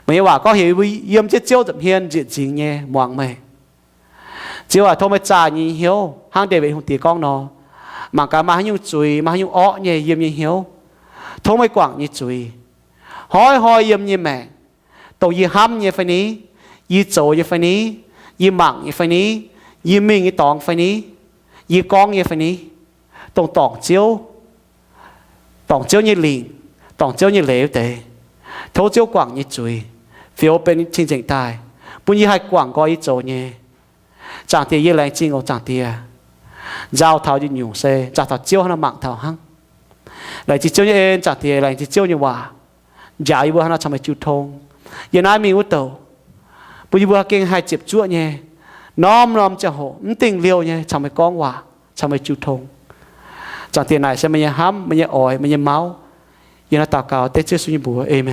Meih nyei waac gorngv heuc yie mbuo yiem jienv Ziouv nza'hmien nzieqc nzingx nyei muangx meih. Ziouv aac, tov meih zaah yie nyei hnyouv hnangv Ndaawitv Hungh Diex gorngv nor, mangc gaax maaih haaix nyungc zuiz, maaih haaix nyungc orqv nyei yiem yie nyei hnyouv. Tov meih guangc yie nyei zuiz. Hnoi-hnoi yiem yie nyei maengc, dongh yie hnamv nyei fai ni, yie zoux nyei fai ni, yie mangc nyei fai ni, yie mingh nyei dorngx fai ni, yie gorngv nyei fai ni, dongh dorngc Ziouv, dorngc Ziouv nyei lingc, dorngc Ziouv nyei leiz wuov deix, tov Ziouv guangc nyei zuiz fioux benx cing-nzengc daaih, bun yie haih guangc nqoi yie zoux nyei. Zaangc Diex, yie laengz zingh oc, Zaangc Diex. Nzauh taux nyungc-nyungc se nzauh taux Ziouv hnangv nor mangc taux hnangv. Laengz zingh Ziouv nyei en, Zaangc Diex, laengz zingh Ziouv nyei waac, njaaux yie mbuo hnangv nor caux meih jiu tong yiem naaiv mingh wuov douc, bun yie mbuo gengh haih ziepc zuoqv nyei, norm-norm ziangh hoc mv dingh liouh nyei caux meih gorngv waac, caux meih jiu tong. Zaangc Diex, naaic se meih nyei hnamv, meih nyei oix, meih nyei mauv. Yie hnangv nor daux gaux dengv Ziouv Yesu nyei mbuox. Aamen.